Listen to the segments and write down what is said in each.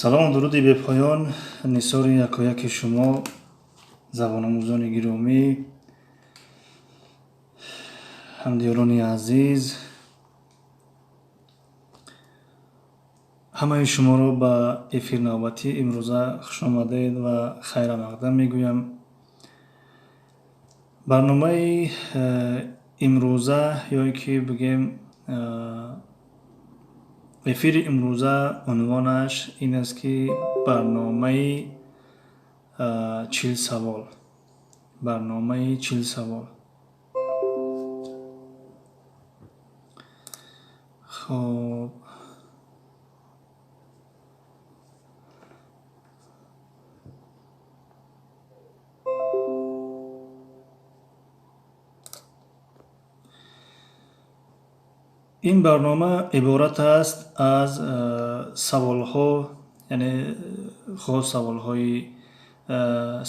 Салом, дуруди бепоён нисори якояки шумо, забономӯзони гиромӣ, ҳамдиёрони азиз. Ҳамаи шуморо ба эфир навбатии имрӯза хушомадед ва хайрамақдам мегӯям. Барномаи имрӯза ё ин ки бигем эфири имрӯза унвонаш ин аст ки барномаи 40 савол. Барномаи 40 савол. Хоб, ин барнома иборат аст аз саволҳо, яъне хоҳ саволҳои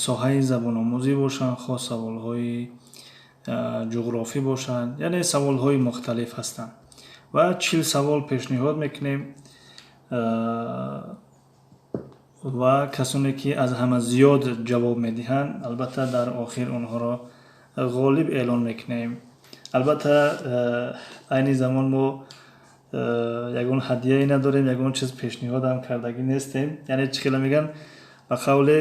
соҳаи забономӯзӣ бошанд, хоҳ саволҳои ҷуғрофӣ бошанд, яъне саволҳои мухталиф ҳастанд ва 40 савол пешниҳод мекунем ва касоне ки аз ҳама зиёд ҷавоб медиҳанд, албатта дар охир онҳоро ғолиб эълон мекунем. Албатта айни замон мо ягон ҳадияе надорем, ягон чиз пешниҳодам кардагӣ нестем, яъне чӣ хела мегӯянд, ба қавле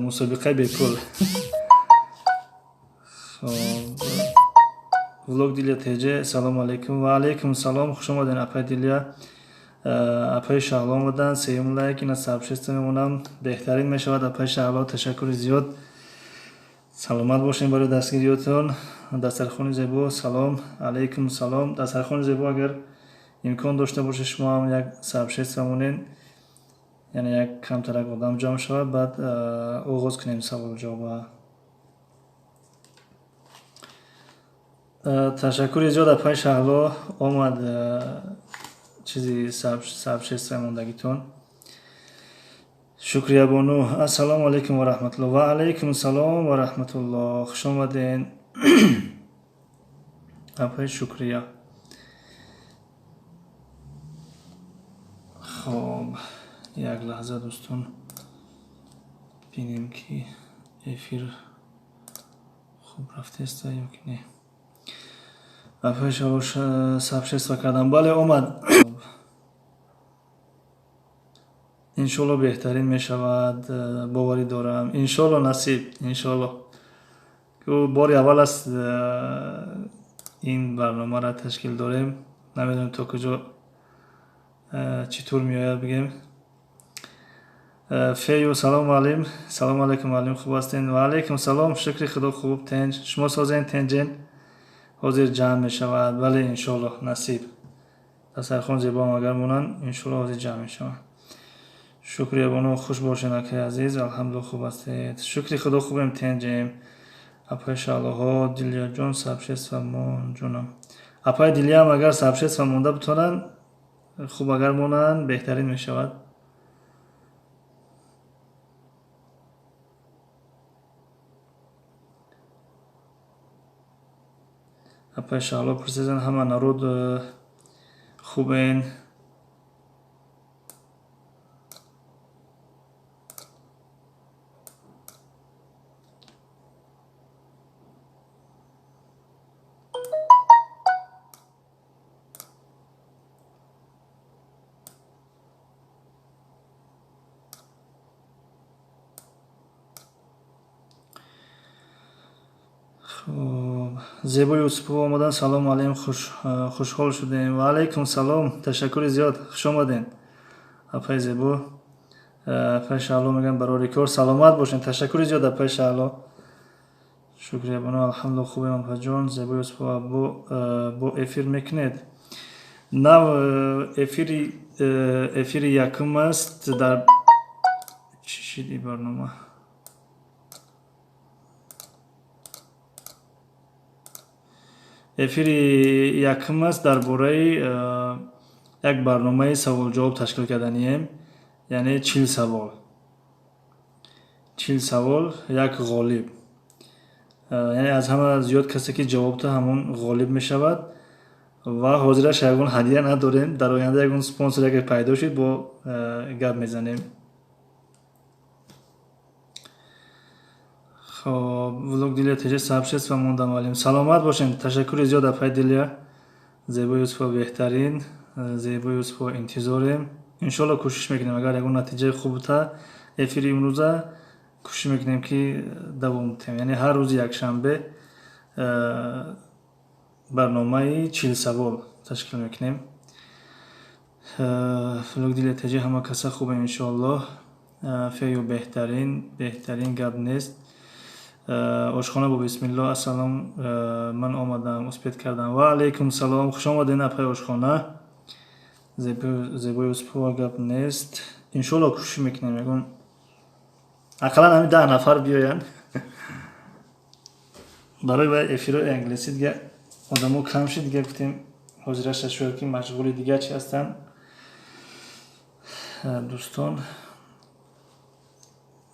мусобиқаи бепул. Хоб, влог Дилия ТЖ, салому алайкум. Ва алайкум салом, хуш омадед апай Дилия. Апаи Шаҳло омаданд, сеюм лайк, ина сообщество мемонам, беҳтарин мешавад апаи Шаҳло, ташаккури зиёд. Саломат бошем барои дастгириётон. Дастархони зебо, салом алайкум салом. Дастархони зебо, агар имкон дошта бошед шумо ҳам як сообщество монед, яъне як камтарак одам ҷамъ шавад, баъд оғоз кунем саволу ҷавоба. Ташаккури зиёд апаи Шаҳло, омад чизи сообщество мондагитон. Шукрия бону, ассалому алайкум ва раҳматуллоҳ. Ва алайкум салом ва раҳматуллоҳ, хуш омадед апаи Шукрия. Хоб, як лаҳза дӯстон, бинем ки эфир хуб рафтеста ё ки не. Апаи Шаҳло сообщество кардам, бале омад. Иншоалло беҳтарин мешавад, боварӣ дорам. Иншоалло насиб, иншоалло. Бори аввал аст ин барномаро ташкил дорем, намедонем то куҷо чӣ тур меояд бигем. Фею, салом муаллим. Салому алайкум муаллим, хуб ҳастед? Ва алайкум салом, шукри худо хуб, тенҷ. Шумо созен, тенҷен? Ҳозир ҷамъ мешавад, бале иншоалло насиб. Дастархон зебоам агар монанд, иншоалло ҳозир ҷамъ мешавад. Шукрия бону, хуш бошед акаи азиз, алҳамдулилло хуб ҳастед. Шукри худо хубем, тенҷем. Апаи Шаҳлоҳо, Дилияҷон сообщество мон ҷонам. Апаи Дилиям агар сообщество монда битонанд, хуб агар монанд беҳтарин мешавад. Апаи Шаҳло пурсиданд, ҳама народ хубен? Хуб, Зебо Юсупова омадан, салому алайкум, хушҳол шудем. Ва алайкум салом, ташаккури зиёд, хуш омадед апаи Зебо. Апаи Шаҳло мегӯям барори кор, саломат бошед, ташаккури зиёд апаи Шаҳло. Шукрия бону, алҳамдулилло хубем апаҷон. Зебо Юсупова бо эфир мекунед? Нав эфири якум аст дар чӣ шид ин барнома? Эфири якум аст дар бораи як барномаи саволҷавоб ташкил карданием, яъне 40 савол. 40 савол, як ғолиб. Яъне аз ҳама зиёд касе ки ҷавоб дод, ҳамон ғолиб мешавад. Ва ҳозираш ягон ҳадия надорем. Дар оянда ягон спонсор агар пайдо шуд, бо гап мезанем. Хоб, влог Дилия ТЖ сообщество мондам, алим. Саломат бошем. Ташаккури зиёд, апай Дилия. Зебо Юсуфо беҳтарин. Зебо Юсуфо интизорем. Иншолло кӯшиш мекунем, агар ягон натиҷаи хубта эфири имрӯза кӯшиш мекунем, ки давом диҳем. Яъне ҳар рӯзи якшанбе барномаи 40 савол ташкил мекунем. Влог Дилия ТЖ ҳама каса хубем, иншоаллоҳ. Фею беҳтарин, беҳтарин гап нест. Ошхона бо бисмиллоҳ, ассалом, ман омадам, успеть кардам. Ва алайкум салом, хуш омадед, апай ошхона. Зебои Юсупова гап нест. Иншоалло кӯшиш мекунем, ягон ақаллан ҳамин 10 нафар биёянд. Барои вай эфирҳои англисӣ дига одамо кам шид, дига гуфтем ҳозираша шояд ки машғули дига чи ҳастанд дӯстон,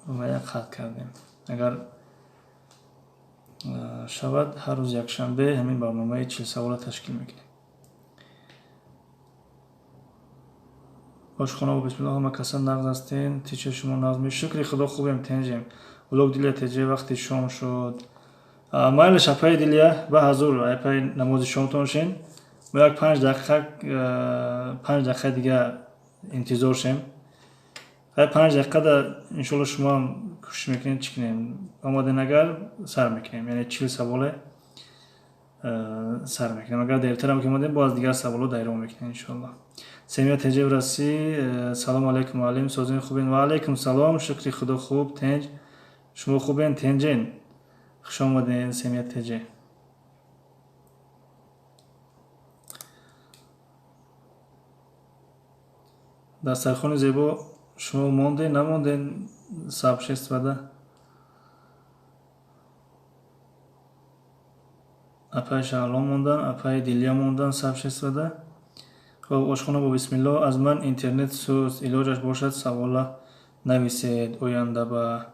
ва як қатъ кардем. Агар шавад, ҳар рӯз якшанбе ҳамин барномаи 40 савола ташкил мекунем. Ошхона бо бисмиллоҳ, ҳама каса нағз ҳастен? Тича шумо нағз? Шукри Худо, хубем, тенҷем. Влог Дилия ТЖ вақти шом шуд. Майлаш, апаи Дилия, ба ҳазур, апаи намози шомтон шен. Мо як 5 дақиқа, 5 дақиқа дига интизор шем. Хай, 5 дақиқада иншолло шумоам кӯшиш мекунед, чӣ кунем. Омаден агар, сар мекунем. Яъне 40 саволе сар мекунем. Агар дертарам ки омадем, боз дигар саволо дайро мекунем, иншолло. Семия ТЖ в России, салом алейкум, алим, созин, хубен? Ва алейкум салом, шукри Худо, хуб, тенҷ. Шумо хубен, тенҷен? Хуш омаден, Семия ТЖ. Дастархони зебо, шумо монден, намонден сообществода? Апаи Шаҳло мондан, апаи Дилия мондан сообществода. Хоб, ошхона бо бисмиллоҳ, аз ман интернет суст, илоҷаш бошад, савола нависед, оянда ба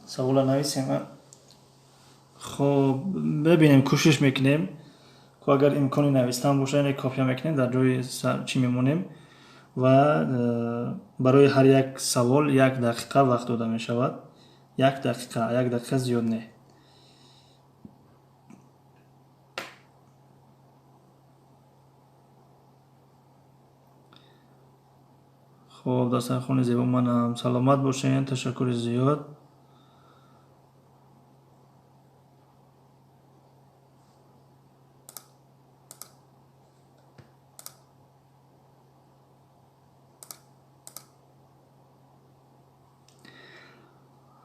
савола нависем. Хоб, бибинем, кӯшиш мекунем, ко агар имкони навистан бошад, яъне копия мекунем, дар ҷои чӣ мемонем ва барои ҳар як савол як дақиқа вақт дода мешавад. Як дақиқа, як дақиқа зиёд не. Хоб, дастархони зебо манам. Саломат бошед, ташаккури зиёд.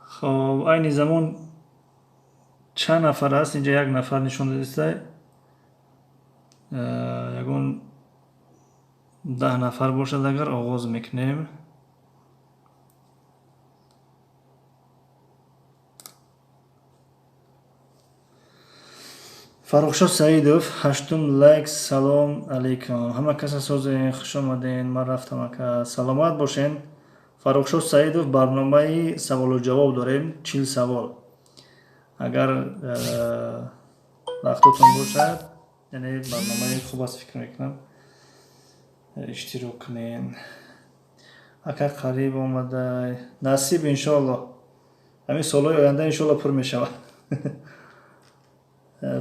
Хоб, айни замон чанд нафар аст? Инҷа як нафар нишон додиста. Ягон 10 нафар бошад агар, оғоз мекунем. Фаррухшо Саидов, ҳаштум лайк, салом алейкум. Ҳама каса созен, хуш омаден, ман рафтам ака. Саломат бошен. Фаррухшо Саидов, барномаи саволу ҷавоб дорем, 40 савол. Агар вақтотон бошад, яъне барномаи хуб аст, фикр мекунам, иштирок кунен. Ака қариб омадай. Насиб, иншоалло. Ҳамин солҳои оянда иншоалло пур мешавад.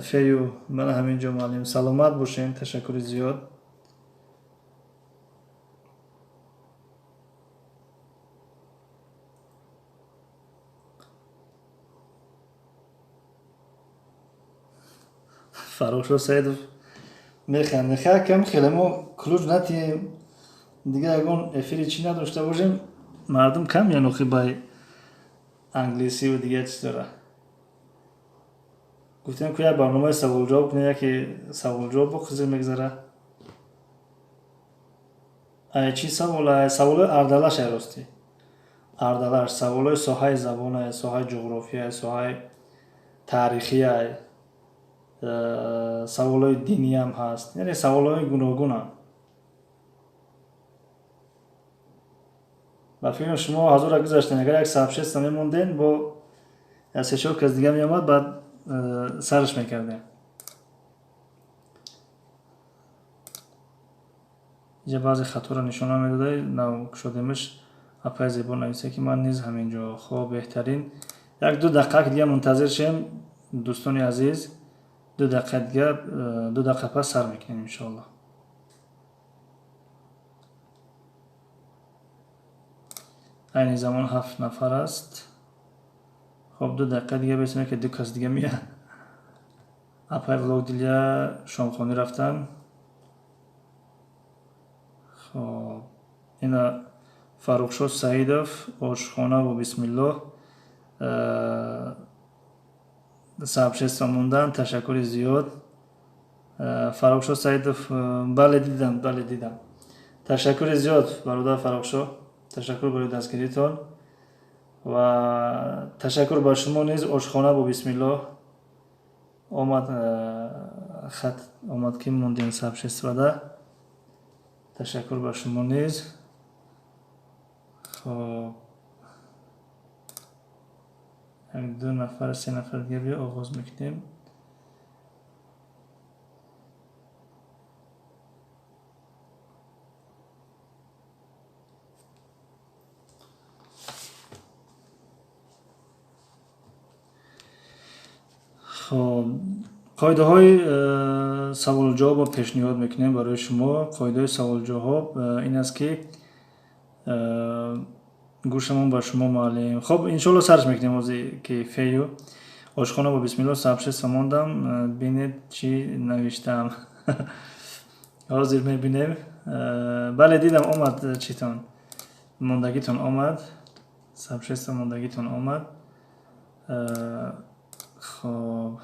Фею, мана ҳамин ҷо муаллим. Саломат бошен, ташаккури зиёд. Фаррухшо Саидов механде. Хай, кам хеле мо ключ натиҳем, дига ягон эфири чӣ надошта бошем, мардум кам ян охи бай англисиву дигар чиз дора. Гуфтем, ку як барномаи саволҷавоб кунем, яке саволҷавоб бо қизиқ мегзара. Ай чӣ савол? Саволои ардалаш, ай ростӣ. Ардалаш, саволои соҳаи забон, соҳаи ҷуғрофия, соҳаи таърихия, саволҳои диниам ҳаст, яъне саволҳои гуногунанд. Ба фикрам, шумо ҳазора гузаштен, агар як сообщество мемонден, бо як се чор кас дига меомад, баъд сараш мекардем. Инҷа баъзе хаторо нишона медода, нав кушодемаш. Апай Зебо нависа, ки ман низ ҳамин ҷо. Хоб, беҳтарин. 1-2 дақиқа дига мунтазир шем, дӯстони азиз. 2 дақиқа дига, 2 дақиқа пас сар мекунем, иншоаллоҳ. Айни замон 7 нафар аст. Хоб, 2 дақиқа дига бесем, ки 2 кас дига меяд. Апай Влог Дилия шомхонӣ рафтан. Хоб, ина Фаррухшо Саидов, ошхона бо бисмиллоҳ, сообщество мондан. Ташаккури зиёд, Фаррухшо Саидов. Бале, дидам, бале, дидам. Ташаккури зиёд, бародар Фаррухшо, ташаккур барои дастгиритон ва ташаккур ба шумо низ. Ошхона бо бисмиллоҳ омад, хат омад, ки мондем сообществода. Ташаккур ба шумо низ. Хоб, 1-2 нафар, 3 нафар дига биё, оғоз мекунем. Хоб, қоидаҳои саволҷавобро пешниҳод мекунем барои шумо. Қоидаҳои саволҷавоб ин аст, ки гӯшамон ба шумо, муаллим. Хоб, иншоалло, сарш мекунем ҳозир, ки фею ошхона бо бисмиллоҳ сообщество мондам, бинед, чӣ навиштам. Ҳозир мебинем. Бале, дидам, омад читон, мондагитон омад, сообщество мондагитон омад. Хоб,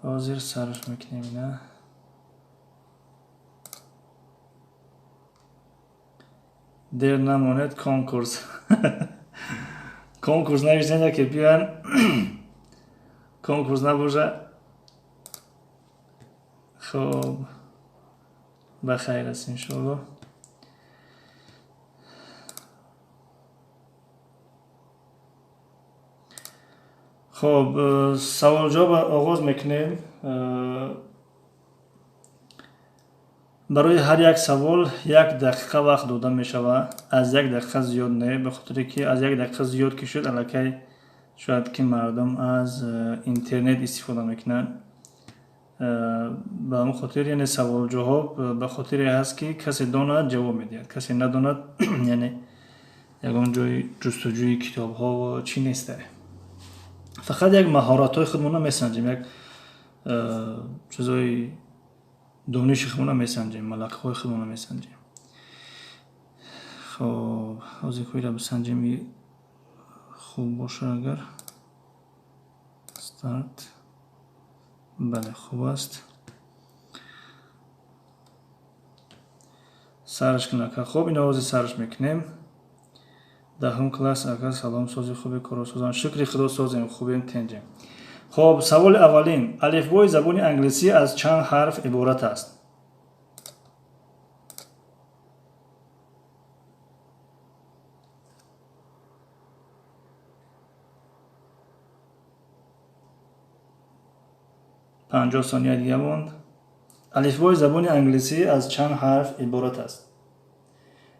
ҳозир сарш мекунем ина. Дер намонед, конкурс, конкурс навиштем, ки биёян, конкурс набоша. Хоб, ба хайр аст, иншоалло. Хоб, саволҷавоб оғоз мекунем. Барои ҳар як савол 1 дақиқа вақт дода мешавад, аз 1 дақиқа зиёд не, ба хотире ки аз 1 дақиқа зиёд ки шуд, аллакай шояд ки мардум аз интернет истифода мекунанд. Ба ҳамон хотир, яъне саволҷавоб ба хотире ҳаст, ки касе донад, ҷавоб медиҳад, касе надонад, яъне ягон ҷои ҷустуҷӯи китобҳо чӣ неста. Фақат як маҳоратҳои худмонро месанҷем, як чизои дониши худмонро месанҷем, малакаҳои худмонро месанҷем. Хоб, ҳозир коира бисанҷем, хуб боша агар. Старт. Бале, хуб аст. Сарш кун, ака. Хоб, ин овози сарш мекунем. 10-ум класс, ака, салом, сози, хуби, коросозан? Шукри Худо, созем, хубем, тенҷем. Хоб, саволи аввалин: алифбои забони англисӣ аз чанд ҳарф иборат аст? 50 сония дига монд. Алифбои забони англисӣ аз чанд ҳарф иборат аст?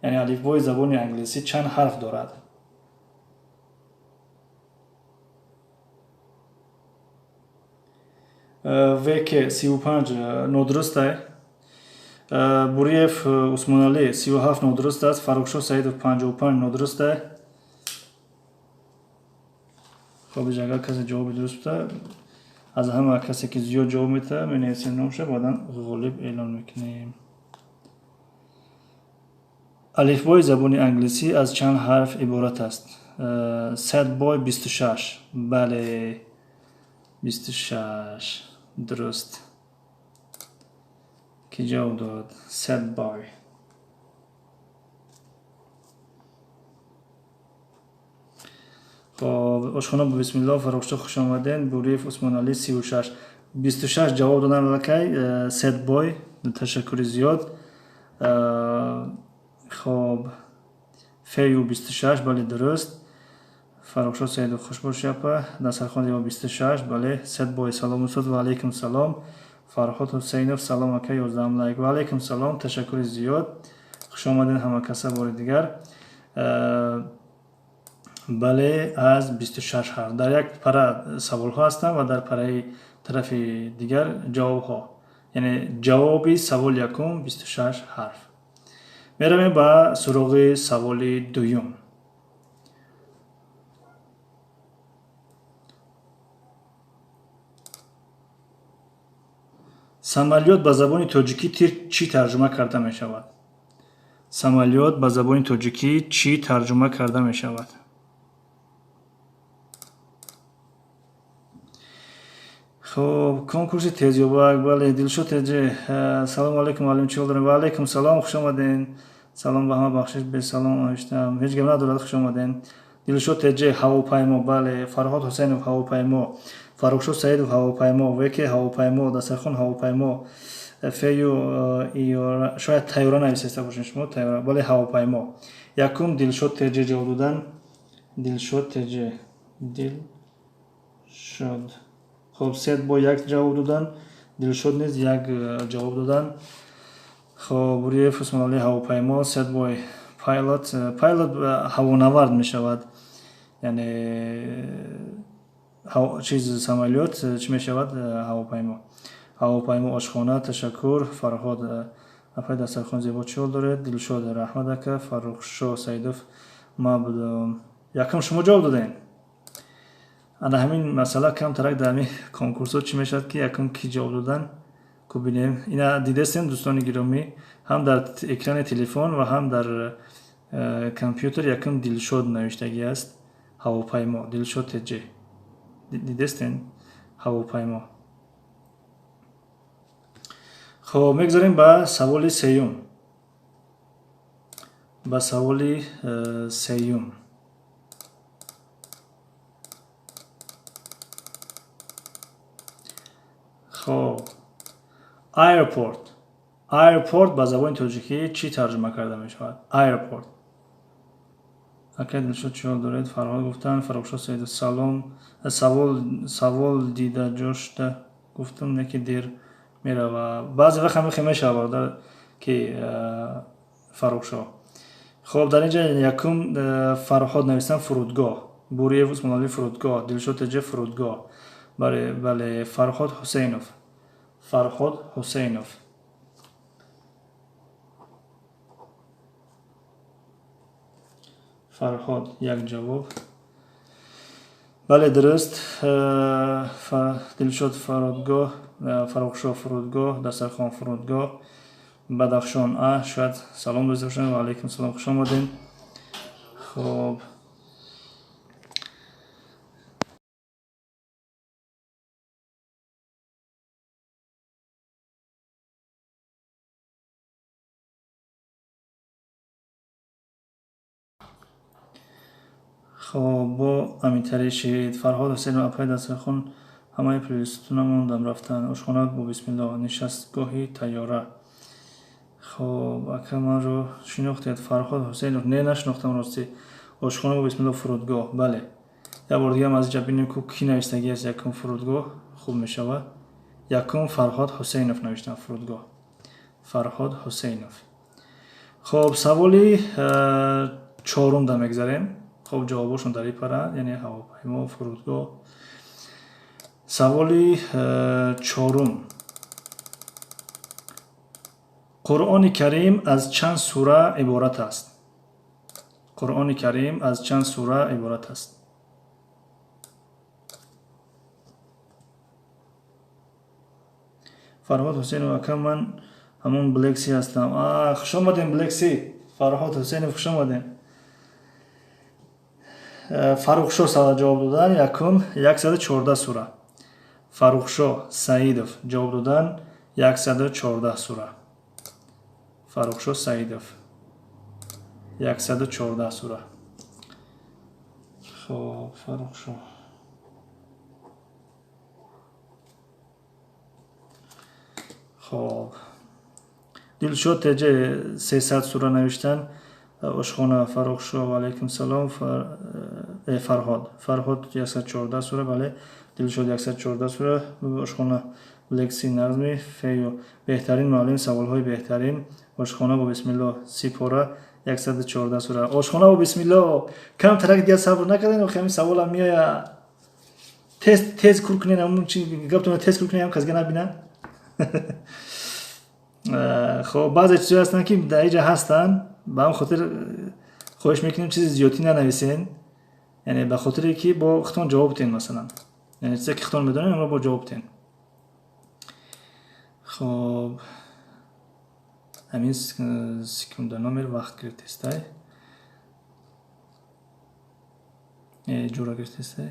Яъне алифбои забони англисӣ чанд ҳарф дорад? ВК 35 нодуруст аст. Буриев Усмоналӣ, 37 нодуруст аст. Фаррухшо Саидов, 55 нодуруст аст. Хоб, агар касе ҷавоби дуруст буда, аз ҳама касе ки зиёд ҷавоб метаҳад, менависем номша, баъдан ғолиб эълон мекунем. Алифбои забони англисӣ аз чанд ҳарф иборат аст? Садбой, 26. Бале, 26 дуруст. Ки ҷавоб дод? Садбой. Хоб, ошхона бо бисмиллоҳ, Фаррухшо, хуш омаден. Буриев Усмоналӣ, 36, 26 ҷавоб додан аллакай. Садбой, ташаккури зиёд. Хоб, фею 26, бале, дуруст. Фаррухшо Саидов, хуш бошӣ апа. Дастархон зебо 26, бале. Садбой, салом устод, ва алайкум салом. Фарҳод Ҳусейнов, салом ака, 11 лайк. Ва алайкум салом, ташаккури зиёд. Хуш омадед ҳама каса бори дигар. Бале, аз 26 ҳарф. Дар як пара саволҳо ҳастанд ва дар параи тарафи дигар ҷавобҳо. Яъне ҷавоби саволи якум 26 ҳарф. Меравем ба суроғи саволи дуюм. Самолёт ба забони тоҷикӣ тир чӣ тарҷума карда мешавад? Самолёт ба забони тоҷикӣ чӣ тарҷума карда мешавад? Хоб, конкурси тезёбак, бале, Дилшод теҷе. Салому алайкум, муаллим, чӣ ҳол дорем? Ва алайкум салом, хуш омаден. Салом ба ҳама, бахшиш, бесалом навиштам. Ҳеҷ гап надорад, хуш омаден. Дилшод теҷе, ҳавопаймо, бале. Фарҳод Ҳусейнов, ҳавопаймо. Фаррухшо Саидов, ҳавопаймо. Веке, ҳавопаймо. Дастархон, ҳавопаймо. Фею шояд тайёра нависеста бошед шумо, тайёра. Бале, ҳавопаймо. Якум Дилшод теҷе ҷавоб додан. Дилшод теҷе. Дилшод. Хоб, сед бо як ҷавоб додан. Дилшод низ як ҷавоб додан. Хоб, Буриев Усмоналӣ, ҳавопаймо. Седбой, pilot. Pilot ҳавонавард мешавад. Яъне чиз самолёт чӣ мешавад? Ҳавопаймо. Ҳавопаймо, ошхона, ташаккур. Фарҳод, апай дастархон зебо, чӣ ҳол доред? Дилшод, раҳмат ака. Фаррухшо Саидов, ма будам. Якум шумо ҷавоб додем. Ана ҳамин масъала камтарак дар ҳамин конкурсҳо чӣ мешавад, ки якум кӣ ҷавоб додан ку бинем. Ина дидестем, дӯстони гиромӣ, ҳам дар экрани телефон ва ҳам дар компютер якум Дилшод навиштагӣ аст. Ҳавопаймо, Дилшод теҷе. Дидестем ҳавопаймо. Хоб, мегузарем ба саволи сеюм. Ба саволи сеюм. Хоб, airport. Airport ба забони тоҷикӣ чӣ тарҷума карда мешавад? Airport. Акай Дилшод, чӣ ҳол доред? Фарҳод гуфтанд. Фаррухшо Саидов, салом. Савол савол дида ҷошта гуфтам, не ки дер мерава. Баъзе вақт ҳам хе мешава, бародар, ки Фаррухшо. Хоб, дар инҷа якум Фарҳод навистан фурудгоҳ. Буриев Усмоналӣ, фурудгоҳ. Дилшод теҷе, фурудгоҳ. Бале, бале, Фарҳод Ҳусейнов. Фарҳод Ҳусейнов. Фарҳод як ҷавоб. Бале, дуруст. Дилшод фурудгоҳ, Фаррухшо фурудгоҳ, Дастархон фурудгоҳ, Бадахшон а шояд салом дошта бошанд. Ва алайкум салом, хуш омадед. Хоб. Хоб, бо амитари шид. Фарҳод Ҳусейнов, апай дастархон ҳамаи плейлистона мондам рафтан. Ошхона бо бисмиллоҳ, нишастгоҳи тайёра. Хоб, ака, манро шинохтед? Фарҳод Ҳусейнов, не, нашинохтам ростӣ. Ошхона бо бисмиллоҳ, фурудгоҳ, бале. Як бор дигарам аз инҷа бинем, ку кӣ навистагӣ аст якум фурудгоҳ, хуб мешавад. Якум Фарҳод Ҳусейнов навиштам фурудгоҳ. Фарҳод Ҳусейнов. Хоб, саволи чорум да мегзарем. Хоб, ҷавобошон дар ин пара, яъне ҳавопаймо, фурудгоҳ. Саволи чорум. Қуръони Карим аз чанд сура иборат аст? Қуръони Карим аз чанд сура иборат аст? Фарҳод Ҳусейнов, ака, ман ҳамон Блекси ҳастам. А, хуш омадем, Блекси. Фарҳод Ҳусейнов, хуш омадем. Фаррухшо ҷавоб додан якум 114 сура. Фаррухшо Саидов ҷавоб додан 114 сура. Фаррухшо Саидов 114 сура. Хоб, Фаррухшо. Хоб. Дилшод теҷе 300 сура навиштан. Ошхона, Фаррухшо, ва алайкум салом. Фарҳод, Фарҳод 114 сура, бале. Дилшод 114 сура. Ошхона лекси нағзми фею беҳтарин муаллим, саволҳои беҳтарин. Ошхона бо бисмилло сипора 114 сура. Ошхона бо бисмилло кам тарак дигар сабр накардем, охи ҳамин саволам меояд. Тез тез кур кунед, ҳамун чи гаптонро тез кур кунед, ҳам касга набинад. Хоб, баъзе чизҳое ҳастанд, ки дар иҷа ҳастанд, ба ҳамн хотир хоҳиш мекунем, чизи зиёдтӣ нанависен, яъне ба хотире ки бо худтон ҷавоб диҳен, масалан, яъне чизе ки худтон медонед, онро бо ҷавоб диҳен. Хоб, ҳамин секунда номер вақт гирифтестай, ҷура гирифтестай.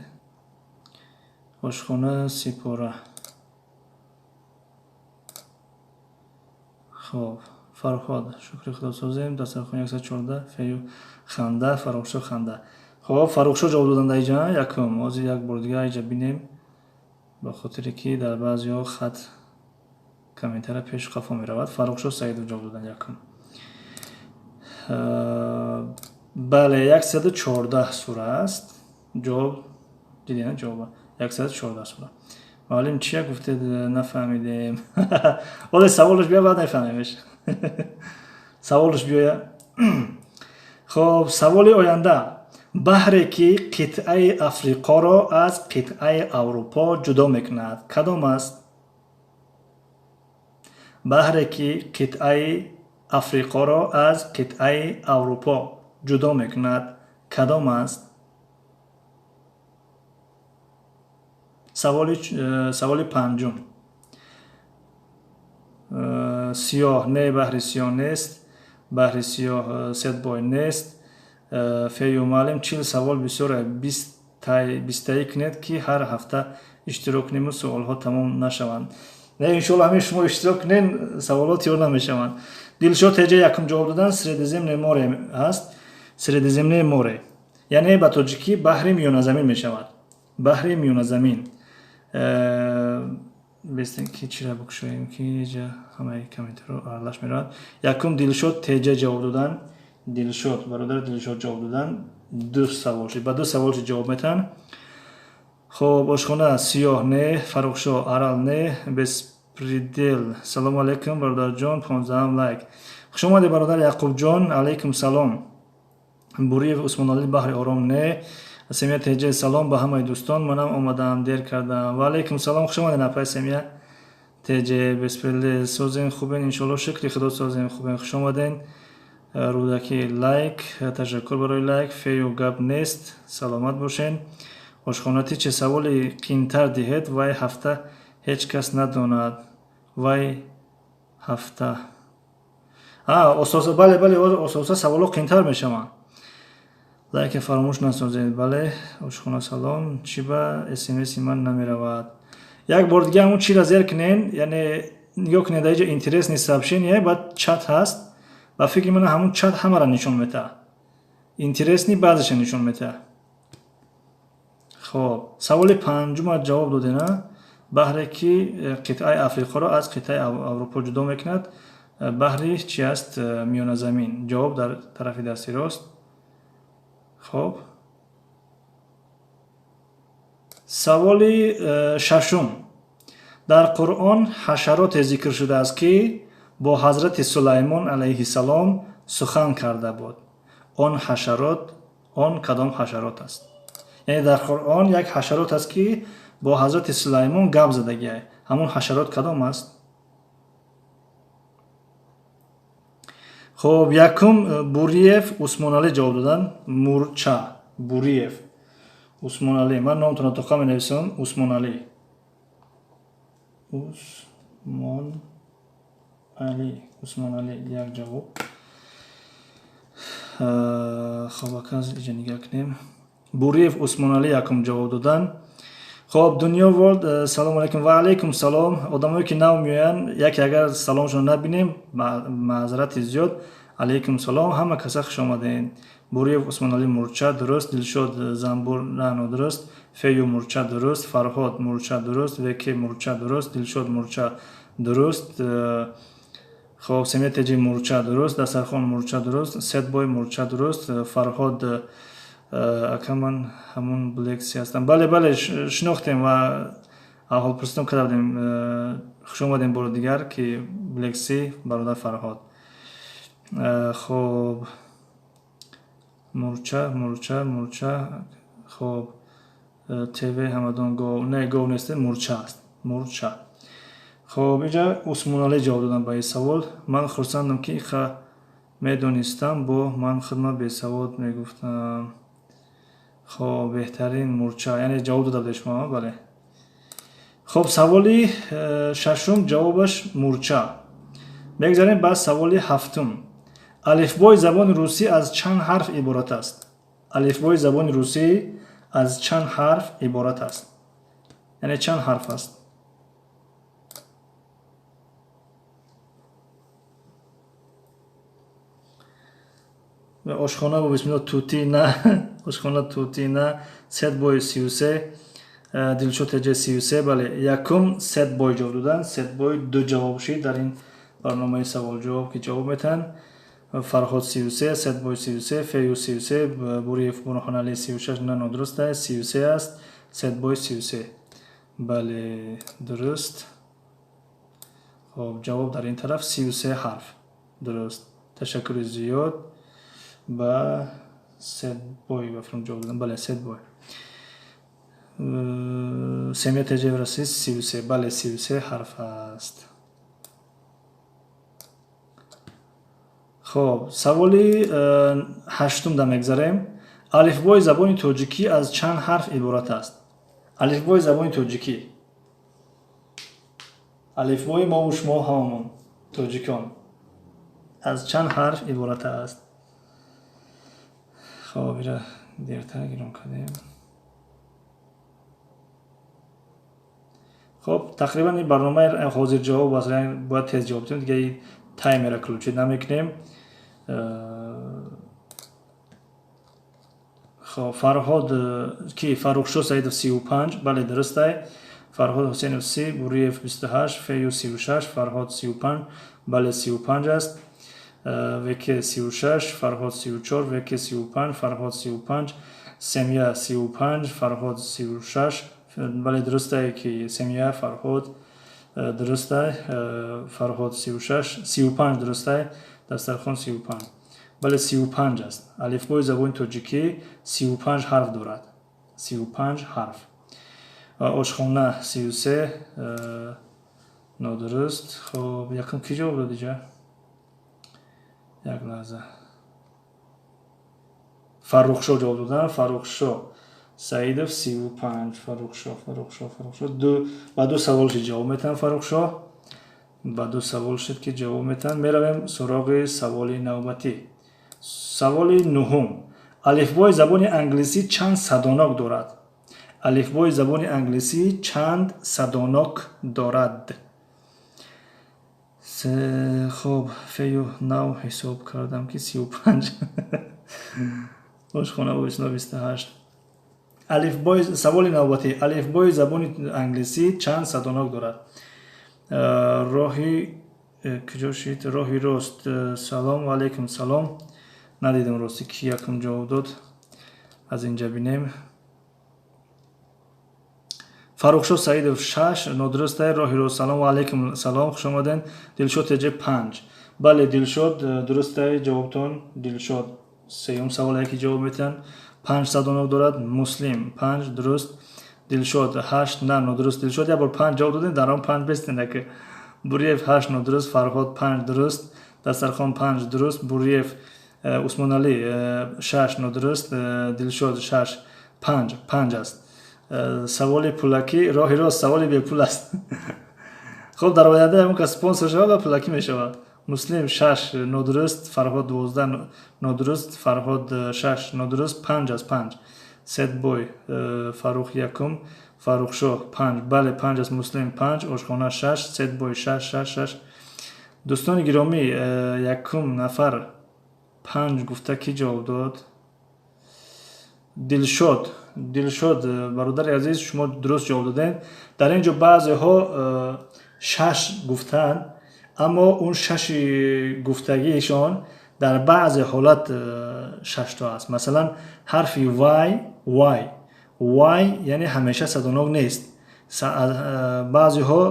Ошхона сипора. Хоб, Фарҳод, шукри худо созем, дастархон 114, фею ханда, Фаррухшо ханда. Хоб, Фаррухшо ҷавоб додан дар иҷа якум. Ҳозир як бор дигар иҷа бинем, ба хотире ки дар баъзеҳо хат комментария пешу қафо меравад. Фаррухшо Саидов ҷавоб додан якум. Бале, 114 сура аст. Ҷавоб дидем, ҷавоба 114 сура. Муаллим, чия гуфтед, нафаҳмидем. Ҳоле саволаш биё, баъд мефаҳмемеш. Саволаш биёя. Хоб, саволи оянда. Баҳре ки қитъаи Африқоро аз қитъаи Аврупо ҷудо мекунад, кадом аст? Баҳре ки қитъаи Африқоро аз қитъаи Аврупо ҷудо мекунад, кадом аст? Саволи панҷум. Сиёҳ не, баҳри сиёҳ нест, баҳри сиёҳ сетбой нест. Фею муаллим, 40 савол бисёре, бистаӣ кунед, ки ҳар ҳафта иштирок кунему суолҳо тамом нашаванд. Не, иншоалло, ҳамин шумо иштирок кунед, саволҳо тиёр намешаванд. Дилшод теҷа якум ҷавоб додан, Средиземное море ҳаст. Средиземное море, яъне ба тоҷикӣ баҳри Миёназамин мешавад. Баҳри Миёназамин. Бестем ки чира бикушоем, ки иҷа ҳамаи комментарҳо аралаш меравад. Якум Дилшод теҷа ҷавоб додан. Дилшод, бародар Дилшод ҷавоб додан. Ду савол шуд, ба ду савол шуд ҷавоб метаҳанд. Хоб, ошхона сиёҳ не, Фаррухшо Арал не, беспредел. Салому алайкум, бародарҷон, 15-ам лайк. Хуш омадед, бародар Яқубҷон, алайкум салом. Буриев Усмоналӣ, баҳри Ором не. Семия теҷа, салом ба ҳамаи дӯстон, манам омадаам, дер кардам. Ва алайкум салом, хуш омадед, апай Семия теҷе. Беспредел, созем, хубен, иншоалло, шукри худо, созем, хубен, хуш омаден. Рӯдаки лайк, ташаккур барои лайк. Фею гап нест, саломат бошен. Ошхонатӣ, че саволи қиинтар диҳед, вай ҳафта ҳеҷ кас надонад. Вай ҳафта ососа, бале, бале, ососа саволҳо қиинтар мешаванд. Лайке фаромӯш насозед, бале. Ошхона салом, чӣ ба смси ман намеравад? Як бор дига ҳамун чиро зер кунен, яъне нигоҳ кунед, дар иҷо интересные сообщения, баъд чат ҳаст. Ба фикри ман, ҳамун чат ҳамаро нишон метаҳад, интересный баъзеша нишон метаҳад. Хоб, саволи панҷума ҷавоб додена. Баҳре ки қитъаи Африқоро аз қитъаи Аврупо ҷудо мекунад, баҳри чи аст? Миёназамин. Ҷавоб дар тарафи дасти рост. Хоб, саволи шашум. Дар Қуръон ҳашароте зикр шудааст, ки бо ҳазрати Сулаймон алайҳиссалом сухан карда буд. Он ҳашарот, он кадом ҳашарот аст? Яъне дар Қуръон як ҳашарот аст, ки бо ҳазрати Сулаймон гап задагиай. Ҳамон ҳашарот кадом аст? Хоб, якум Буриев Усмоналӣ ҷавоб доданд, мурча. Буриев Усмоналӣ, ман номтонро тоқа менависам. Усмоналӣ, Усмоналӣ, Усмоналӣ як ҷавоб. Хоб, аказ иҷа нигоҳ кунем. Буриев Усмоналӣ якум ҷавоб доданд. Хоб, Дунё Ворлд, салому алайкум. Ва алайкум салом. Одамое ки нав меоянд, яке агар саломшонро набинем, маъзарати зиёд. Алайкум салом, ҳама каса хуш омадед. Буриев Усмоналӣ мурча дуруст, Дилшод занбур рано дуруст, Фею мурча дуруст, Фарҳод мурча дуруст, Веке мурча дуруст, Дилшод мурча дуруст. Хоб, Семетеҷи мурча дуруст, Дастархон мурча дуруст, Сетбой мурча дуруст, Фарҳод. Ака, ман ҳамун Блекси ҳастам. Бале, бале, шинохтем ва аҳволпурситон карда будем. Хуш омадем бори дигар, ки Блекси, бародар Фарҳод. Хоб, мурча, мурча, мурча. Хоб, ТВ Ҳамадон гов, не, гов нест, мурча аст, мурча. Хоб, инҷа Усмоналӣ ҷавоб додам ба ин савол. Ман хурсандам, ки иха медонистам, бо ман худма бесавод мегуфтам. Хоб, беҳтарин, мурча, яъне ҷавоб дода будед шумо, бале. Хоб, саволи шашум ҷавобаш мурча. Мегзарем ба саволи ҳафтум. Алифбои забони русӣ аз чанд ҳарф иборат аст? Алифбои забони русӣ аз чанд ҳарф иборат аст? Яъне чанд ҳарф аст? Ошхона бо бисмилла тутӣ на, ошхона тутӣ на. Сетбой 33, Дилшод теҷ 33. Бале, якум Сетбой ҷавоб додан. Сетбой ду ҷавоб шид дар ин барномаи саволҷавоб, ки ҷавоб метаҳанд. Фарҳод 33, Сетбой 33, Фею 33, Буриев Бурхонали 36. На, нодуруст аст, 33 аст. Сетбой 33, бале, дуруст. Хоб, ҷавоб дар ин тараф 33 ҳарф, дуруст. Ташаккури зиёд ба Сетбой, ба филм ҷавоб додам. Бале, Сетбой. Семия теҷев расид 33, бале, 33 ҳарф аст. Хоб, саволи ҳаштум да мегзарем. Алифбои забони тоҷикӣ аз чанд ҳарф иборат аст? Алифбои забони тоҷикӣ, алифбои мову шумо ҳамамон тоҷикон, аз чанд ҳарф иборат аст? Хоб, ира дертар гирон кардем. Хоб, тақрибан ин барномаи ҳозир ҷавоб аст, бояд тез ҷавоб диҳем, дига таймера включить намекунем. Хоб, Фарҳод ки, Фаррухшо Саидов 35, бале, дурустай. Фарҳод Ҳусейнов 30, Буриев 28, Фею 36, Фарҳод 35, бале, 35 аст. ВК 36, Фарҳод 34, ВК 35, Фарҳод 35, Семья 35, Фарҳод 36, бале, дурустай, ки Семья Фарҳод дурустай. Фарҳод 36, 35 дурустай. Дастархон 35, бале, 35 аст. Алифбои забони тоҷикӣ 35 ҳарф дорад, 35 ҳарф. Ошхона 33, нодуруст. Хоб, якум ки ҷавоб дод иҷа? Як лаҳза. Фаррухшо ҷавоб додан. Фаррухшо Саидов 35. Фаррухшо, Фаррухшо, Фаррухшо ду ба ду савол шид ҷавоб метаҳам. Фаррухшо ба ду савол шид, ки ҷавоб метаҳам. Меравем суроғи саволи навбатӣ. Саволи нуҳум. Алифбои забони англисӣ чанд садонок дорад? Алифбои забони англисӣ чанд садонок дорад? Хоб, фею нав ҳисоб кардам, ки 35. Ошхона бо 28. Алифбои, саволи навбатӣ: алифбои забони англисӣ чанд садонок дорад? Роҳи куҷо шид? Роҳи рост, салом. Алайкум салом. Надидам, ростӣ, ки якум ҷавоб дод. Аз инҷа бинем. Фаррухшо Саидов шаш, нодурустай. Роҳи рост, салом. Алайкум салом, хуш омаден. Дилшод теҷе панҷ, бале, Дилшод, дурустай ҷавобтон. Дилшод сеюм саволе ки ҷавоб метиҳанд. Панҷ садонок дорад. Муслим панҷ, дуруст. Дилшод ҳашт, на, нодуруст. Дилшод, як бор панҷ ҷавоб додем, дар он панҷ бестен. Ака Буриев ҳашт, нодуруст. Фарҳод панҷ, дуруст. Дастархон панҷ, дуруст. Буриев Усмоналӣ шаш, нодуруст. Дилшод шаш, панҷ, панҷ аст. Саволи пулакӣ, роҳи рост, саволи бепул аст. Хуб, дар оянда ягон кас спонсор шавад ва пулакӣ мешавад. Муслим шаш, нодуруст. Фарҳод 12, нодуруст. Фарҳод шаш, нодуруст. Панҷ аст, панҷ. Сетбой, Фаррух якум, Фаррухшоҳ панҷ, бале, панҷ аст. Муслим панҷ, ошхона шаш, Сетбой шаш, шаш, шаш. Дӯстони гиромӣ, якум нафар панҷ гуфта кӣ ҷавоб дод? Дилшод. Дилшод, бародари азиз, шумо дуруст ҷавоб додем. Дар ин ҷо баъзеҳо шаш гуфтанд, аммо он шаши гуфтагиашон Дар баъзе ҳолат шашто аст. Масалан, ҳарфи Y, Y, Y яъне ҳамеша садонок нест. Баъзеҳо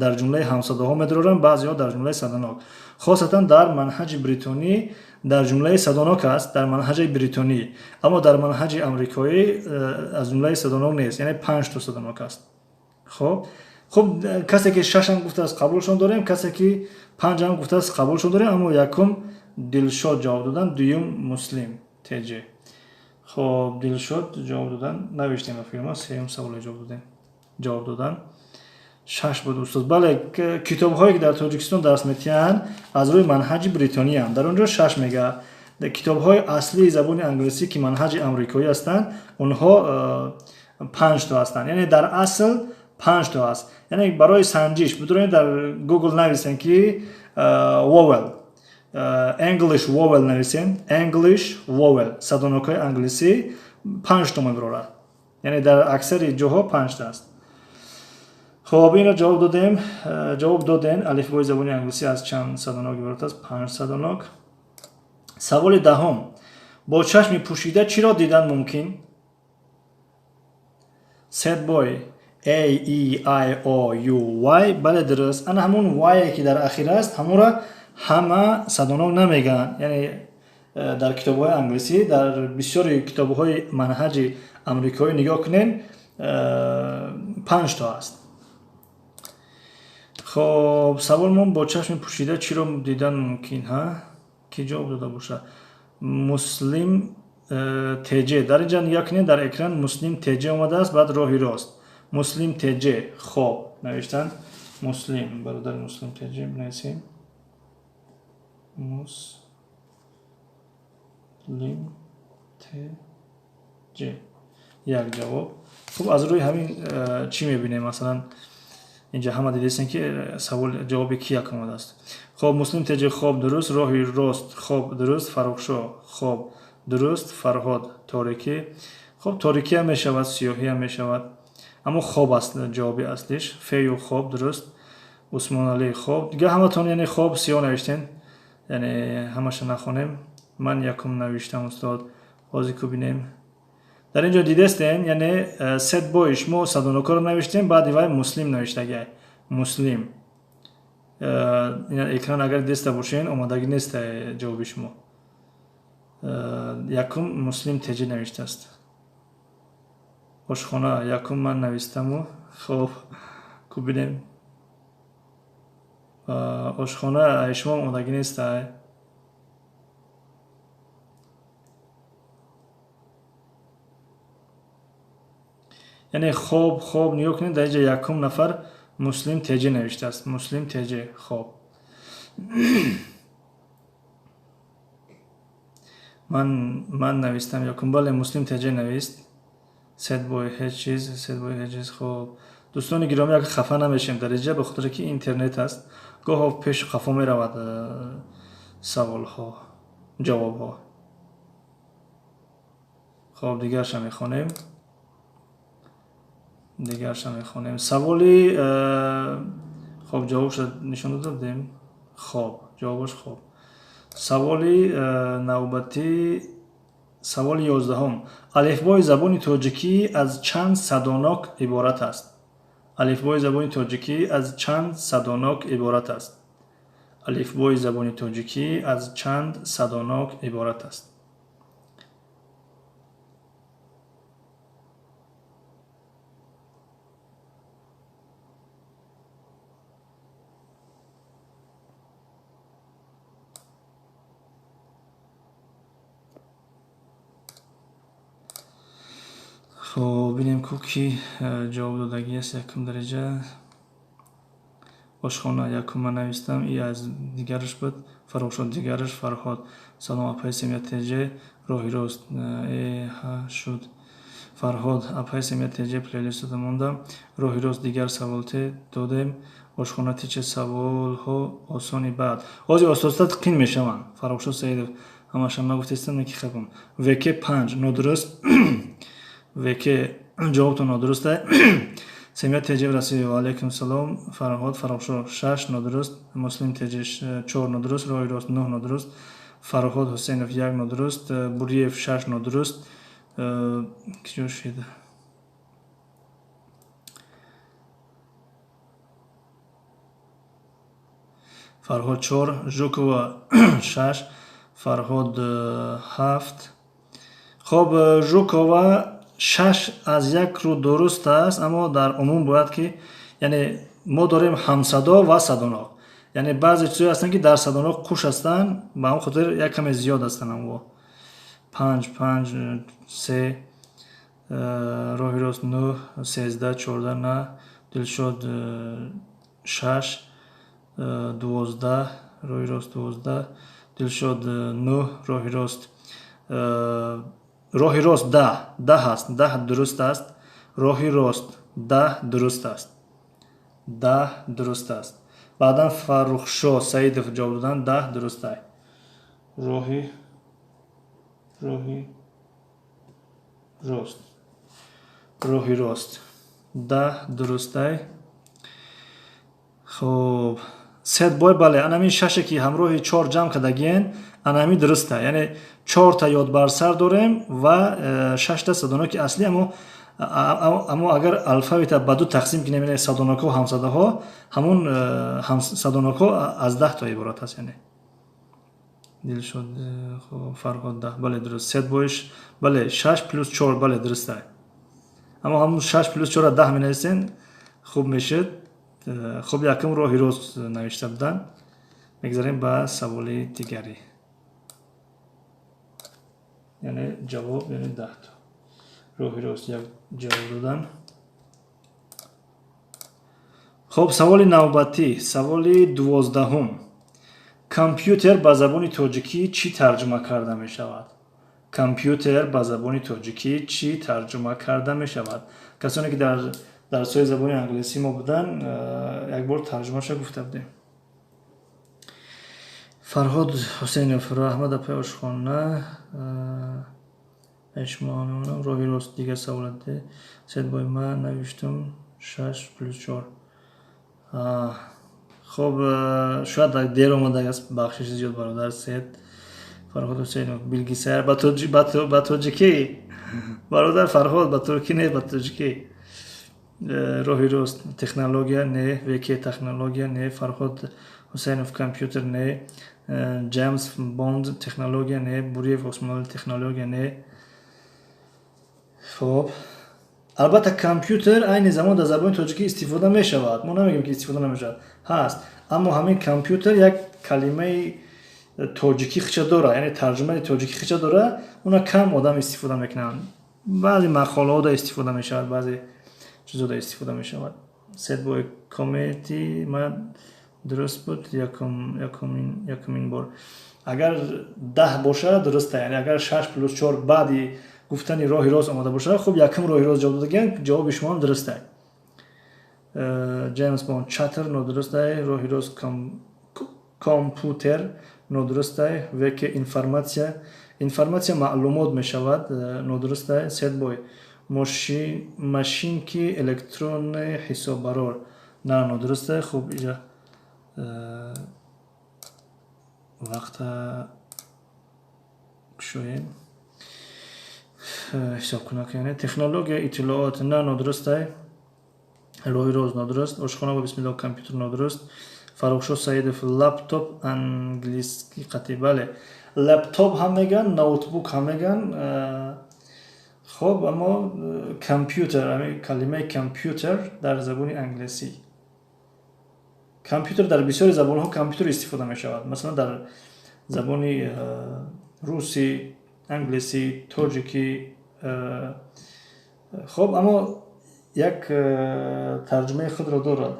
дар ҷумлаи ҳамсадоҳо медоранд, баъзеҳо дар ҷумлаи садонок. Хосатан дар манҳаҷи бритонӣ дар ҷумлаи садонок аст, дар манҳаҷи бритонӣ, аммо дар манҳаҷи амрикоӣ аз ҷумлаи садонок нест, яъне 5 то садонок аст. Хоб, хуб, касе ки шашам гуфтааст, қабулшон дорем, касе ки панҷам гуфтааст, қабулшон дорем, аммо якум Дилшод ҷавоб додан, дуюм Муслим ТЖ. Хоб, Дилшод ҷавоб додан, навиштем ба фирма, сеюм саволе ҷавоб додем. Ҷавоб додан. 6 буд, устод. Бале, китобҳое ки дар Тоҷикистон дарс метиҳанд, аз рӯи манҳаҷи бритониянд. Дар он ҷо 6 мега. Китобҳои аслии забони англисӣ, ки манҳаҷи амрикоӣ ҳастанд, онҳо 5 то ҳастанд. Яъне дар асл 5 то аст. Яъне барои санҷиш бидуред, дар Google нависен ки vowel, English vowel нависен, English vowel, садонокҳои англисӣ 5 то мебарорад. Яъне дар аксари ҷоҳо 5 та аст. Хоб, инро ҷавоб додем, ҷавоб додем. Алифбои забони англисӣ аз чанд садонок иборат аст? 5 садонок. Саволи 10. Бо чашми пӯшида чиро дидан мумкин? Set boy A E I O U Y. Бале, дуруст. Ана ҳамон Y ки дар ахир аст, ҳамонро ҳама садонок намегӯянд. Яъне дар китобҳои англисӣ, дар бисёри китобҳои манҳаҷи амрикоӣ нигоҳ кунед, 5 то аст. Хоб, саволмон: бо чашми пӯшида чиро дидан мумкин? Ҳа, ки ҷавоб дода бошад? Муслим ТЖ. Дар инҷа нигоҳ кунед, дар экран Муслим ТЖ омадааст, баъд роҳи рост. Муслим ТЖ хоб навиштанд. Муслим, бародари Муслим ТЖ бинависем. Муслим ТЖ. Як ҷавоб. Хуб, аз рӯи ҳамин чӣ мебинем? Масалан, инҷа ҳама дидестем, ки савол ҷавоби ки як омадааст. Хоб, Муслим ТЖ хоб дуруст, роҳи рост хоб дуруст, Фаррухшо хоб дуруст, Фарҳод торикӣ. Хоб, торикиам мешавад, сиёҳиам мешавад, аммо хоб аст ҷавоби аслиш. Фею хоб дуруст, Усмоналӣ хоб. Дига ҳаматон яъне хоб сиёҳ навиштем, яъне ҳамаша нахонем. Ман якум навиштам, устод. Ҳозир ку бинем. Дар ин ҷо дидестем, яъне Set Boy, шумо садонокҳоро навиштем, баъди вай Муслим навиштагай. Муслим. Экран агар диста бошен, омадагӣ нест ҷавоби шумо. Якум Муслим ТЖ навиштааст. Ошхона якум ман навистаму. Хоб, ку бинем. Ошхона, шумо омодагӣ нест. Яъне хоб, хоб нигоҳ кунед, дар инҷа якум нафар Муслим ТЖ навиштааст. Муслим ТЖ хоб. Ман навистам якум. Бале, Муслим ТЖ навист. Set Boy ҳеҷ чиз, Set Boy ҳеҷ чиз. Хоб, дӯстони гиромӣ, агар хафа намешем дар инҷа, ба хотире ки интернет аст, гоҳо пешу қафо меравад саволҳо, ҷавобҳо. Хоб, дигарша мехонем. Дигарша мехонем. Саволи хоб, ҷавобша нишон дода будем. Хоб, ҷавобаш хоб. Саволи навбатӣ, саволи 11. Алифбои забони тоҷикӣ аз чанд садонок иборат аст? Алифбои забони тоҷикӣ аз чанд садонок иборат аст? Алифбои забони тоҷикӣ аз чанд садонок иборат аст? Хоб, бинем ку ки ҷавоб додагӣ аст якум дараҷа. Ошхона якум ман навистам, и аз дигараш буд, Фаррухшод дигараш, Фарҳод. Салом, апаи Семия ТЖ, роҳи рост. Э, ҳа, шуд. Фарҳод, апаи Семия ТЖ плейлистода мондам. Роҳи рост дигар саволте додем. Ошхона тича саволҳо осони баъд. Ҳозир оста-оста қин мешаванд. Фаррухшод Саидов, ҳамаша нагуфтестам, ки хапам. ВК 5 нодуруст. ВК ҷавобтон нодуруст. Семия ТЖ расид. Ва алайкум салом. Фарҳод, Фаррухшо 6 нодуруст. Муслим ТЖ 4 нодуруст. Роҳи рост 9 нодуруст. Фарҳод Ҳусейнов як нодуруст, Буриев шаш нодуруст. Киҷо шид? Фарҳод чор, Жукова шаш, Фарҳод ҳафт. Хоб, Жукова шаш аз як рӯ дуруст аст, аммо дар умум бояд ки, яъне мо дорем ҳамсадо ва садонок. Яъне баъзе чизҳое ҳастанд, ки дар садонок қуш ҳастанд, ба ҳамон хотир як каме зиёд ҳастанд. Аммо панҷ, панҷ, се, роҳи рост нӯҳ, 13, 14, на, Дилшод шаш, 12, роҳи рост 12, Дилшод нӯҳ, роҳи рост, роҳи рост 10, 10 аст, 10 дуруст аст, роҳи рост 10 дуруст аст, 10 дуруст аст. Баъдан Фаррухшо Саидов ҷавоб додан, 10 дуруст аст. Роҳи рост, роҳи рост 10 дуруст аст. Хоб, Сетбой, бале, анамин шаше ки ҳамроҳи чор ҷамъ кардагиен, анами дуруст аст. Яъне чорта ёдбарсар дорем ва шашта садоноки аслӣ. Аммо агар алфавита ба ду тақсим кунем, яъне садонокҳо, ҳамсадаҳо, ҳамун садонокҳо аз 10 то иборат аст. Яъне Дилшод, Фарҳод 10, бале, дуруст. Сетбойш, бале, шаш плюс чор, бале, дуруст аст. Аммо ҳамун шаш плюс чорро 10 менависен, хуб мешуд. Хуб, якум роҳи рост навишта буданд. Мегзарем ба саволи дигарӣ. Яъне ҷавоб, яъне 10 то роҳи рост як ҷавоб додан. Хуб, саволи навбатӣ, саволи 12-ум. Компютер ба забони тоҷикӣ чӣ тарҷума карда мешавад? Компютер ба забони тоҷикӣ чӣ тарҷума карда мешавад? Касоне ки дар дарсҳои забони англисӣ мо буданд, як бор тарҷумаша гуфта будем. Фарҳод Ҳусейнов, раҳмат, апай ошхона, шумо мемонам. Роҳи рост дигар саволате. Сетбой, ман навиштум шаш плюс чор. Хоб, шояд дер омадааст, бахшиши зиёд, бародар Сет. Фарҳод Ҳусейнов, билгисайр ба тоҷикӣ, бародар Фарҳод, ба туркӣ не, ба тоҷикӣ. Роҳи рост технология не, вк технология не, Фарҳод Ҳусейнов компютер не, Ҷеймс Бонд технология не, Буриев Осмонали технология не. Хоб, албатта, компютер айни замон дар забони тоҷикӣ истифода мешавад, мо намегӯем ки истифода намешавад, ҳаст, аммо ҳамин компютер як калимаи тоҷикӣ хича дора, яъне тарҷумаи тоҷикӣ хича дора, уна кам одам истифода мекунанд. Баъзе мақолаҳо да истифода мешавад, баъзе чизо да истифода мешавад. Сетбой, комети ман дуруст буд якумин бор. Агар 10 бошад, дуруста, яъне агар шаш плюс чор баъди гуфтани роҳи рост омода бошад, хуб, якум роҳи рост ҷавоб додагиан, ҷавоби шумоам дуруста. Ҷеймс Бонд чатр нодурустай, роҳи рост компютер нодурустай, вк информатсия, информатсия маълумот мешавад, нодурустай. Сетбой, машинки электронни ҳисоббарор на, нодурустай. Хуб, иҷа вақта кушоем, ҳисобкунак, яъне технология иттилоот на, нодурустай, роҳи рост нодуруст, ошхона ба бисмилло компютер нодуруст. Фаррухшо Саидов, лаптоп англиски қатъи, бале, лаптоп ҳам мегӯянд, ноутбук ҳам мегӯянд. Хоб, аммо компютер, ҳамин калимаи компютер дар забони англисӣ компютер, дар бисёри забонҳо компютер истифода мешавад, масалан дар забони русӣ, англисӣ, тоҷикӣ. Хоб, аммо як тарҷумаи худро дорад.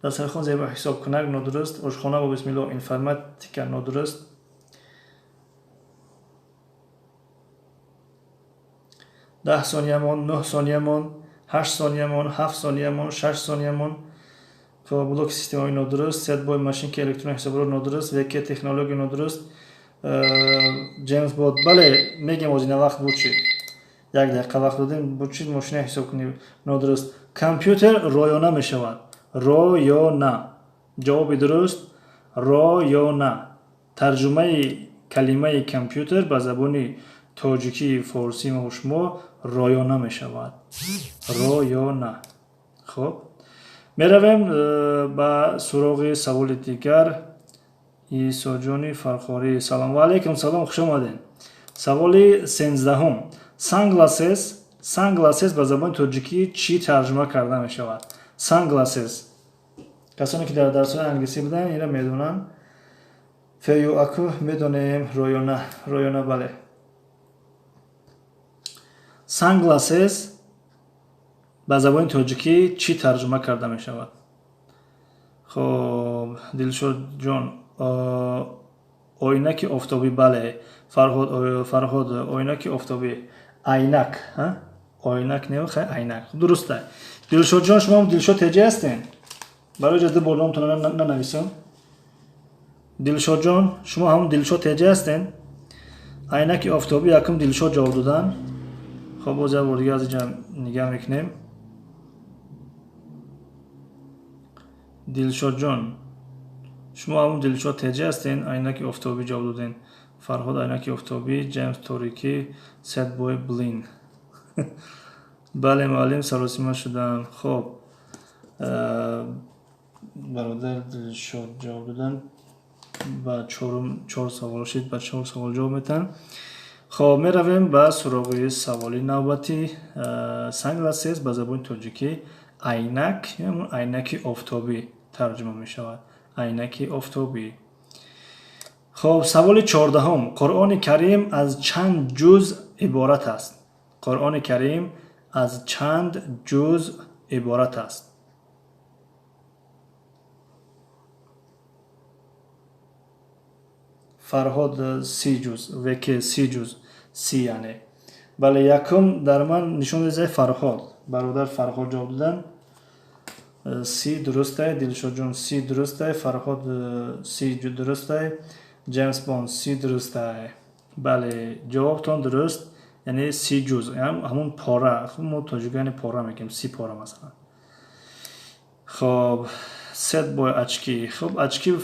Дастархон зебо ҳисобкунак нодуруст, ошхона бо бисмилло информатика нодуруст. 10 сония монд, 9 сония монд, 8 сония монд, 7 сония монд, 6 сония монд. Хоб, блоки системавӣ нодуруст, Сетбой, машинки электронии ҳисоброр нодуруст, вк технология нодуруст, Ҷеймс Бод, бале, мегем, озина вақт буд чи, як дақиқа вақт додем, буд чи, мошина ҳисобкунӣ нодуруст. Компютер роёна мешавад, роёна, ҷавоби дуруст роёна. Тарҷумаи калимаи компютер ба забони тоҷикии форсии мо шумо роёна мешавад. Роёна. Хуб, меравем ба суроғи саволи дигар. Исоҷони Фархорӣ, салом. Ва алайкум салом, хуш омадед. Саволи 13-ум. Sunglasses, sunglasses ба забони тоҷикӣ чӣ тарҷума карда мешавад? Sunglasses. Касоне ки дар дарсҳои англисӣ буданд, инро медонанд. Фею аку медонем, роёна, роёна, бале. Sunglasses ба забони тоҷикӣ чӣ тарҷума карда мешавад? Хоб, Дилшодҷон, оинаки офтобӣ, бале. Фарҳод, Фарҳод, оинаки офтобӣ, айнак, оинак не, хай, айнак. Дуруста. Дилшодҷон, шумо Дилшод теҷа ҳастен? Барои ҷа ду бор номтон нанависам. Дилшодҷон, шумо ҳамон Дилшод теҷа ҳастен? Айнаки офтобӣ, якум Дилшод ҷавоб додан. Хоб, боз як бор дига аз инҷа нигаҳ мекунем. Дилшодҷон, шумо ҳамон Дилшод теҷа ҳастен? Айнаки офтобӣ ҷавоб доден. Фарҳод, айнаки офтобӣ, Ҷеймс, торикӣ, Сетбой, блин. Бале, муаллим, саросима шудам. Хоб, бародар Дилшод ҷавоб додан ба чорум, чор савол шид, ба чор савол ҷавоб метаҳанд. Хоб, меравем ба суроғи саволи навбатӣ. Sunglasses ба забони тоҷикӣ айнак, айнаки офтобӣ тарҷума мешавад. Айнаки офтобӣ. Хоб, саволи 14-ум. Қуръони Карим аз чанд ҷузъ иборат аст? Қуръони Карим аз чанд ҷузъ иборат аст? Фарҳод, 30 ҷузъ, веке 30 ҷузъ, 30 яъне. Бале, якум дар ман нишон дезай Фарҳод. Бародар Фарҳод ҷавоб додан. 30 дурустай, Дилшодҷон, 30 дурустай, Фарҳод, 30 дурустай, Ҷеймс Бонд, 30 дурустай. Бале, ҷавобтон дуруст, яъне 30 ҷузъ, ҳамон пора. Хуб, мо тоҷикӣ яъне пора мегӯем, 30 пора масалан. Хоб, сет бой очки. Хуб, очки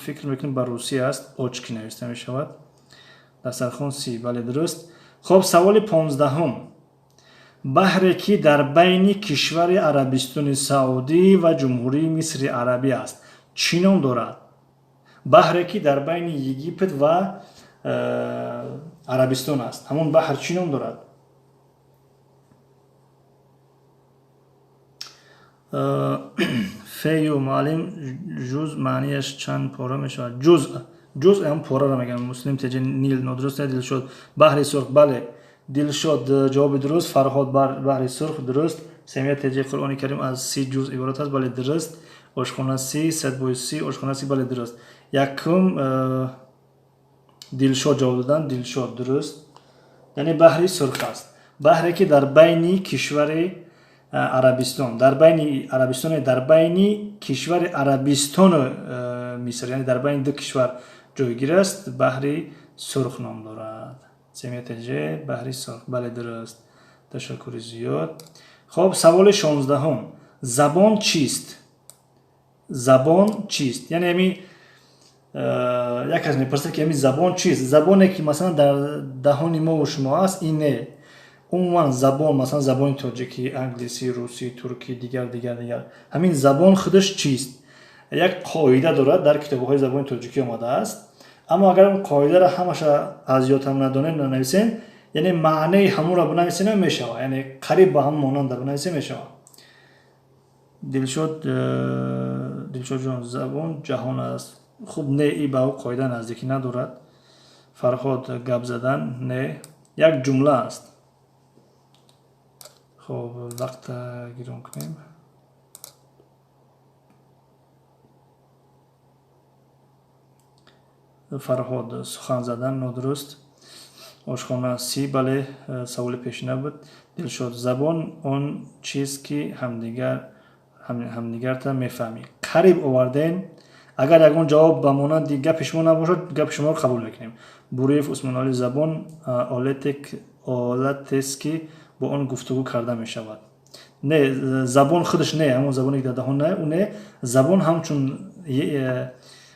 фикр мекунем ба русӣ аст, очки нависта мешавад. Дастархон 30, бале, дуруст. Хоб, саволи 15-ум. Баҳре ки дар байни кишвари Арабистони Саудӣ ва Ҷумҳурии Мисри Арабӣ аст, чӣ ном дорад? Баҳре ки дар байни Египет ва Арабистон аст, ҳамон баҳр чӣ ном дорад? Фею муаллим, ҷузъ маънияш чанд пора мешавад? Ҷузъ, ҷузъ ҳам пораро мегӯям. Муслим теҷа, Нил нодуруст. Дилшод, баҳри сурх, бале, Дилшод, ҷавоби дуруст. Фарҳод, баҳри сурх дуруст. Семия теҷа, Қуръони Карим аз 30 ҷузъ иборат аст, бале, дуруст. Ошхона 30, сетбой 30, ошхона 30, бале, дуруст. Якум Дилшод ҷавоб додан, Дилшод дуруст. Яъне баҳри сурх аст. Баҳре ки дар байни кишвари Арабистон, дар байни Арабистон, дар байни кишвари Арабистону Миср, яъне дар байни ду кишвар ҷойгир аст, баҳри сурх ном дорад. Семия теҷе, баҳри сурх, бале, дуруст. Ташаккури зиёд. Хоб, саволи 16-ум. Забон чист? Забон чист? Яъне ҳами як кас мепурсад ки ҳами забон чист? Забоне ки масалан дар даҳони мо ва шумо аст, ин не. Умуман забон, масалан забони тоҷикӣ, англисӣ, русӣ, туркӣ, дигар, дигар, дигар. Ҳамин забон худаш чист? Як қоида дорад, дар китобҳои забони тоҷикӣ омадааст. Аммо агар он қоидаро ҳамаша аз ёдам надонем, нанависем, яъне маънаи ҳамонро бинависем, мешавад, яъне қариб ба ҳам монанда бинависем, мешавад. Дилшод, Дилшодҷон, забон ҷаҳон аст. Хуб, не, и ба ӯ қоида наздикӣ надорад. Фарҳод, гап задан, не, як ҷумла аст. Хоб, вақта гирон кунем. Фарҳод, сухан задан нодуруст. Ошхона 30, бале, саволи пешина буд. Дилшод, забон он чиз ки ҳамдигарта мефаҳмӣ. Қариб овардем. Агар ягон ҷавоб ба монанди гапи шумо набошад, гапи шуморо қабул мекунем. Буриев Усмоналӣ, забон олатест ки бо он гуфтугӯ карда мешавад. Не, забон худаш не, ҳамон забоне ки дар даҳон не, ӯ не, забон ҳамчун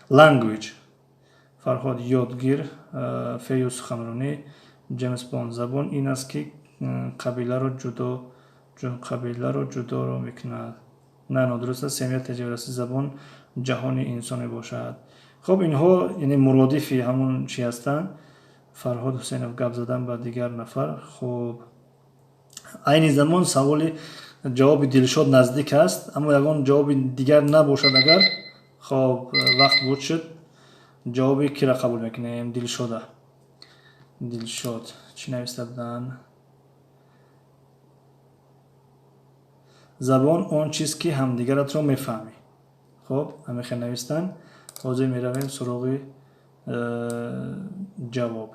language. Фарҳод ёдгир, фею суханронӣ, Ҷеймс Бонд. Забон ин аст, ки қабиларо ҷудоро мекунад. На, нодуруст аст. Семия теҷавраси забон ҷаҳони инсон мебошад. Хоб, инҳо яъне муродифи ҳамон чӣ ҳастанд. Фарҳод Ҳусейнов гап задан ба дигар нафар. Хоб, айни замон саволи ҷавоби Дилшод наздик аст, аммо ягон ҷавоби дигар набошад агар, хоб, вақт буд шуд. Ҷавоби киро қабул мекунем? Дилшода. Дилшод чӣ нависта буданд? Забон он чиз, ки ҳамдигаратро мефаҳмӣ. Хоб, ҳамин навистанд. Ҳозир меравем суроғи ҷавоб.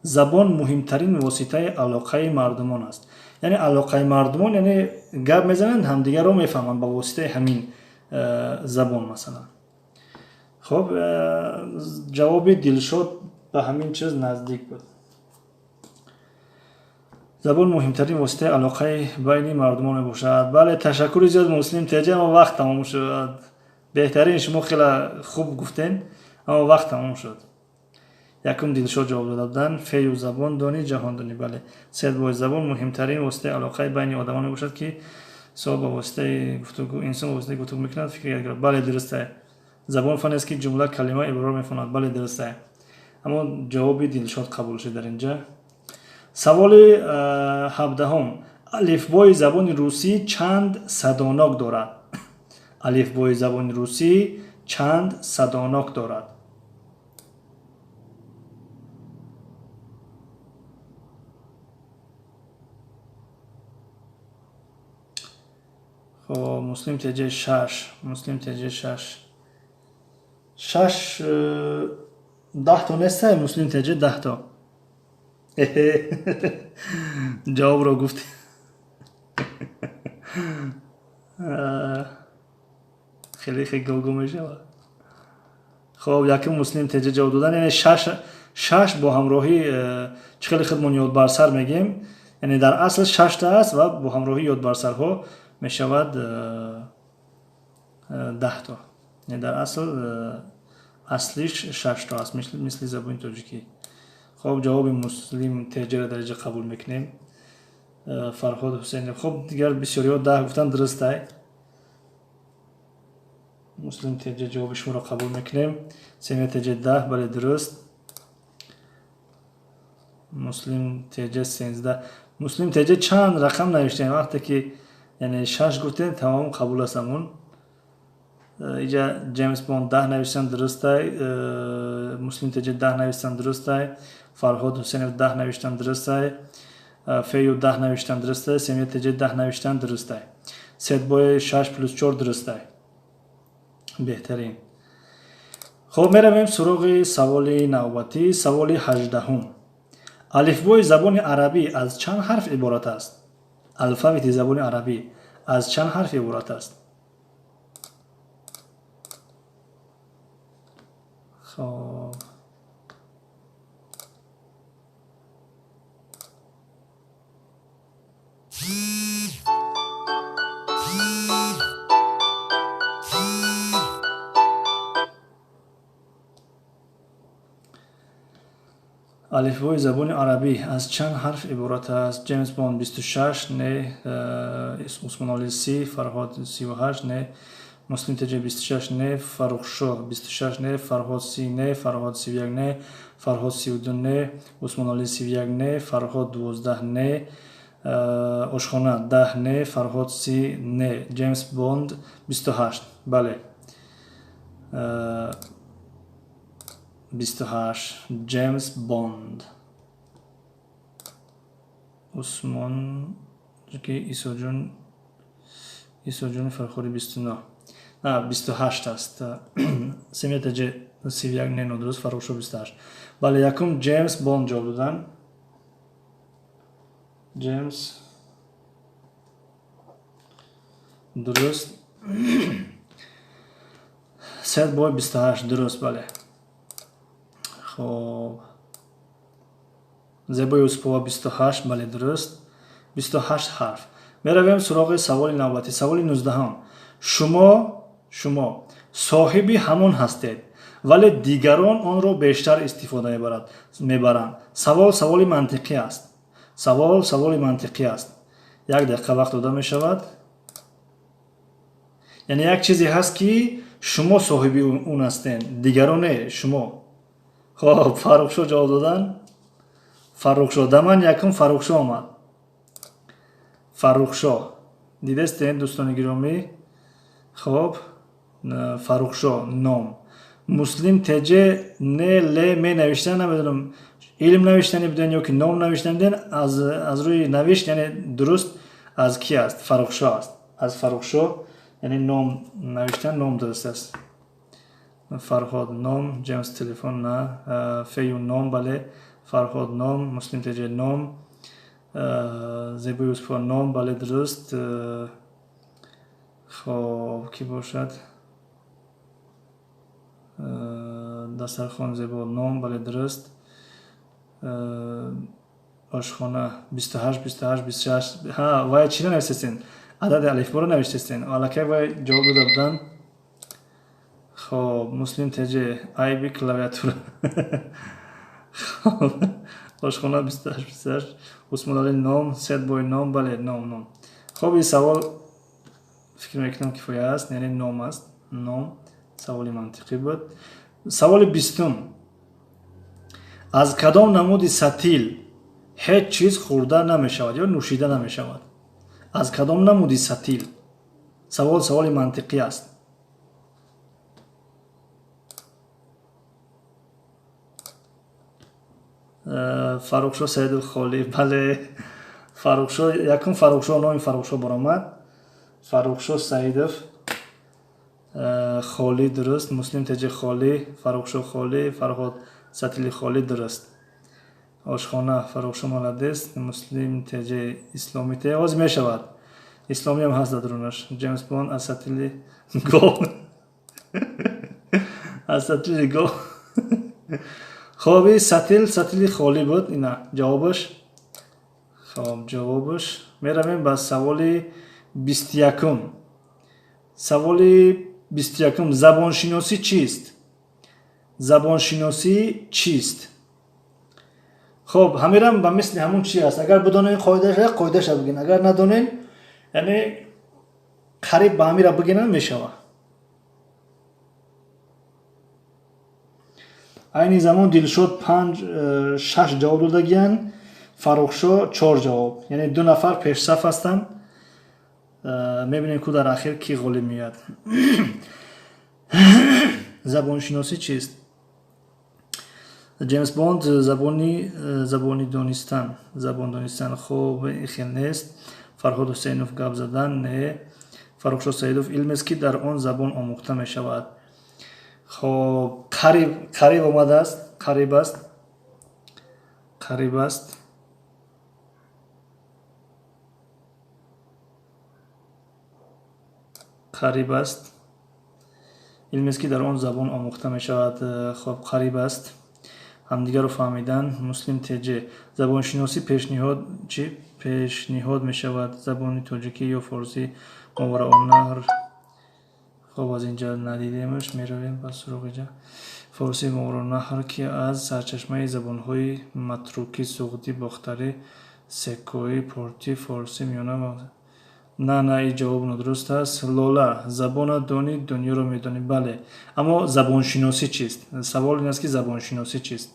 Забон муҳимтарин воситаи алоқаи мардумон аст. Яъне алоқаи мардумон, яъне гап мезананд, ҳамдигарро мефаҳманд ба воситаи ҳамин забон масалан. Хоб, ҷавоби Дилшод ба ҳамин чиз наздик буд. Забон муҳимтарин воситаи алоқаи байни мардумон мебошад. Бале, ташаккури зиёд, Муслим Теҷа, аммо вақт тамом шуд. Беҳтарин, шумо хеле хуб гуфтен, аммо вақт тамом шуд. Якум Дилшод ҷавоб дода буданд. Фею забон дони ҷаҳон дони. Бале, Седбой, забон муҳимтарин воситаи алоқаи байни одамон мебошад, ки ба воситаи гуфтугӯ инсон ба воситаи гуфтугӯ мекунад, фикр гирад. Бале, дурустае. Забон фан аст, ки ҷумла, калима, ибораро мефаҳмад. Бале, дурустае. Аммо ҷавоби Дилшод қабул шуд дар инҷа. Саволи 17-ум. Алифбои забони русӣ чанд садонок дорад? Алифбои забони русӣ чанд садонок дорад? Хоб, Муслим Теҷе шаш, Муслим Теҷе шаш, шаш, 10-то нестай, Муслим Теҷе, 10-то ҷавобро гуфт. Хеле хеле гулгул мешавад. Хоб, якум Муслим Теҷе ҷавоб додан, яъне шаш, шаш бо ҳамроҳӣ чӣ хеле худмон ёдбарсар мегем, яъне дар асл шашта аст ва бо ҳамроҳи ёдбарсарҳо мешавад 10-то. Яъне дар асл аслиш шашто аст, мисли забони тоҷикӣ. Хоб, ҷавоби Муслим Теҷаро дар инҷа қабул мекунем. Фарҳод Ҳусейнов. Хоб, дигар бисёриҳо 10 гуфтанд, дурустай. Муслим Теҷа, ҷавоби шуморо қабул мекунем. Семия Теҷа 10, бале, дуруст. Муслим Теҷа 13. Муслим Теҷа, чанд рақам навиштем? Вақте ки яъне шаш гуфтем, тамом, қабул аст ҳамун. Иҷа Ҷеймс Бонд 10 навиштан, дурустай. Муслим Теҷа 10 навиштан, дурустай. Фарҳод Ҳусейнов 10 навиштан, дурустай. Фею 10 навиштан, дурустай. Семия Теҷа 10 навиштан, дурустай. Сетбой шаш плюс чор, дурустай. Беҳтарин. Хоб, меравем суроғи саволи навбатӣ, саволи 18-ум. Алифбои забони арабӣ аз чанд ҳарф иборат аст? Алфавити забони арабӣ аз чанд ҳарф иборат аст? Хоб, алифбои забони арабӣ аз чанд ҳарф иборат аст? Ҷеймс Бонд 26, не. Усмоноли 30, Фарҳод 38, не. Муслим Теҷа 26, не. Фаррухшоҳ 26, не. Фарҳод 30, не. Фарҳод 31, не. Фарҳод 32, не. Усмоноли 31, не. Фарҳод 12, не. Ошхона 10, не. Фарҳод 30, не. Ҷеймс Бонд 28, бале, 28. Ҷеймс Бонд, Усмон ки Исоҷон, Исоҷони Фархори 29, на, 28 аст. Семия Теҷе 31, не, нодуруст. Фаррухшоҳ 28, бале. Якум Ҷеймс Бонд ҷавоб додан. Ҷеймс дуруст. Сетбой 28, дуруст, бале. Хоб, Зебои Юсупова 28, бале, дуруст, 28 ҳарф. Меравем суроғи саволи навбатӣ, саволи 19-ум. Шумо соҳиби ҳамон ҳастед. вале дигарон онро бештар истифода мебаранд. Савол саволи мантиқӣ аст. Савол саволи мантиқӣ аст. Як дақиқа вақт дода мешавад. Яъне як чизе ҳаст, ки шумо соҳиби он ҳастен, дигарон не, шумо. Хоб, Фаррухшо ҷавоб додан. Фаррухшо да ман якум Фаррухшо омад. Фаррухшо, дидестен, дӯстони гиромӣ? Хоб, Фаррухшо ном. Муслим Теҷе не ле ме навишта, намедонам, илм навиштани буден ё ки ном навиштани буден. Аз рӯи навишт, яъне дуруст аз ки аст? Фаррухшо аст, аз Фаррухшо. Яъне ном навиштан, ном дуруст аст. Фарҳод ном, Ҷеймс телефон на, Фею ном, бале, Фарҳод ном, Муслим Теҷе ном, Зебои Юсуфова ном, бале, дуруст. Хоб, кӣ бошад? Дастархон зебо ном, бале, дуруст. Ошхона 28, 28, 26. Ҳа, вай чиро навиштестен? Адади алифборо навиштестен, аллакай вай ҷавоб дода буданд. Хоб, Муслим Теҷе, айби клавиатура. Ошхона 28, 28. Усмоналӣ ном, Седбой ном, бале, ном, ном. Хоб, ин савол фикр мекунам кифоя аст, яъне ном аст, ном. Саволи мантиқӣ буд. Саволи 20-ум: аз кадом намуди сатил ҳеҷ чиз хӯрда намешавад ё нӯшида намешавад? Аз кадом намуди сатил? Савол саволи мантиқӣ аст. Фаррухшо Саидов холӣ, бале, Фаррухшо якум, Фаррухшо, номи Фаррухшо баромад. Фаррухшо Саидов холӣ, дуруст. Муслим Теҷи холӣ, Фаррухшо холӣ, Фарҳод сатили холӣ, дуруст. Ошхона, Фаррухшо молодец. Муслим Теҷи, Исломи те ҳозир мешавад, исломиам ҳаст дар дурунаш. Ҷеймс Бонд аз сатили гов, аз сатили гов. Хоб, и сатил, сатили холӣ буд, ина ҷавобаш. Хоб, ҷавобаш. Меравем ба саволи 21-ум. Саволи 21-ум: забоншиносӣ чист? Забоншиносӣ чист? Хоб, ҳамирам ба мисли ҳамун чи аст. Агар бидонен қоидаша, қоидаша бигин, агар надонен, яъне қариб ба ҳамира бигинам мешавад. Айни замон Дилшод панҷ, шаш ҷавоб додагиянд, Фаррухшо чор ҷавоб, яъне ду нафар пешсаф ҳастанд. Мебинем, ку дар ахир кӣ ғолиб меояд. Забоншиносӣ чист? Ҷеймс Бонд забони, забони донистан, забон донистан. Хоб, хел нест. Фарҳод Ҳусейнов гап задан, не. Фаррухшо Саидов илмест, ки дар он забон омӯхта мешавад. Хоб, қариб, қариб омадааст, қариб аст, қариб аст, қариб аст. Илмест, ки дар он забон омӯхта мешавад. Хоб, қариб аст. Ҳамдигарро фаҳмидан. Муслим Теҷе, забоншиносӣ пешниҳод чӣ пешниҳод мешавад? Забони тоҷикӣ ё форсӣ, Мовараоннаҳр. Хоб, аз инҷа надидемаш, меравем ба суроғи ҷа. Форсии Мовараоннаҳр, ки аз сарчашмаи забонҳои матрукӣ, суғдӣ, бохтарӣ, секоӣ, портӣ, форсӣ миёна ва на, на, ин ҷавоб нодуруст аст. Лола, забона донӣ, дунёро медонӣ, бале, аммо забоншиносӣ чист? Савол ин аст, ки забоншиносӣ чист?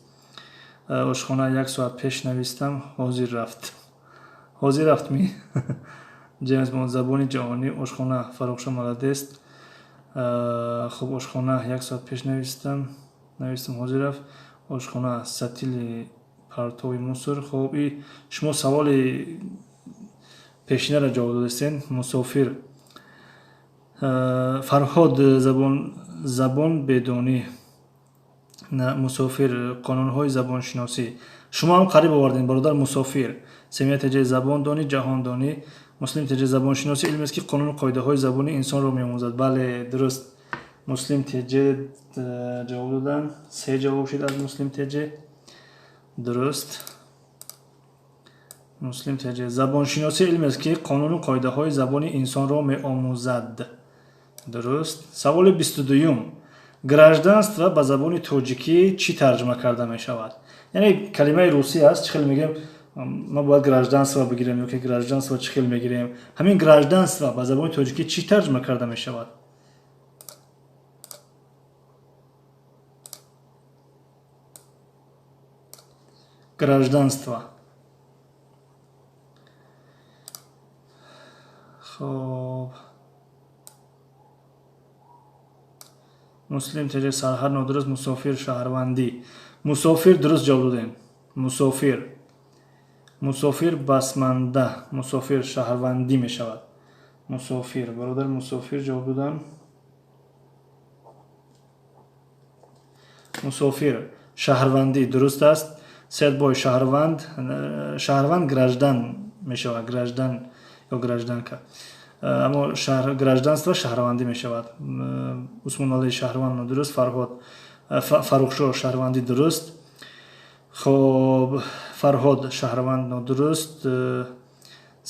Ошхона як соат пеш навистам, ҳозир рафт, ҳозир рафт ми. Ҷеймс Бонд забони ҷаҳонӣ. Ошхона, Фаррухшо молодец. Хуб, ошхона як соат пеш навистам, навистам, ҳозир рафт. Ошхона сатили партови мусор. Хоб, и шумо саволи пешинаро ҷавоб додастен. Мусофир, Фарҳод забон, забон бедонӣ. Мусофир, қонунҳои забоншиносӣ. Шумо ҳам қариб овардем, бародар Мусофир. Семия Теҷе, забон донӣ, ҷаҳон донӣ. Муслим Теҷе, забоншиносӣ илмест, ки қонуну қоидаҳои забони инсонро меомӯзад. Бале, дуруст. Муслим Теҷе ҷавоб доданд, се ҷавоб шуд аз Муслим Теҷе, дуруст. Муслим Теҷе, забоншиносӣ илмест, ки қонуну қоидаҳои забони инсонро меомӯзад, дуруст. Саволи 22-юм: Гражданство ба забони тоҷикӣ чӣ тарҷума карда мешавад? Яъне калимаи русӣ аст, чӣ хел мегӯем, ма бояд гражданство бигирем ё ки гражданство чӣ хел мегирем? Ҳамин гражданство ба забони тоҷикӣ чӣ тарҷума карда мешавад? Гражданство. Хоб, Муслим теҷа сарҳад нодуруст. Мусофир, шаҳрвандӣ. Мусофир дуруст ҷавоб додем. Мусофир, мусофир, басманда, мусофир шаҳрвандӣ мешавад. Мусофир, бародар мусофир ҷавоб додам. Мусофир шаҳрвандӣ дуруст аст. Седбой шаҳрванд, шаҳрванд граждан мешавад, граждан ё гражданка, аммо гражданство шаҳрвандӣ мешавад. Усмоналӣ шаҳрванд нодуруст. Фарҳод, Фаррухшо шаҳрвандӣ дуруст. Хоб, Фарҳод шаҳрванд нодуруст.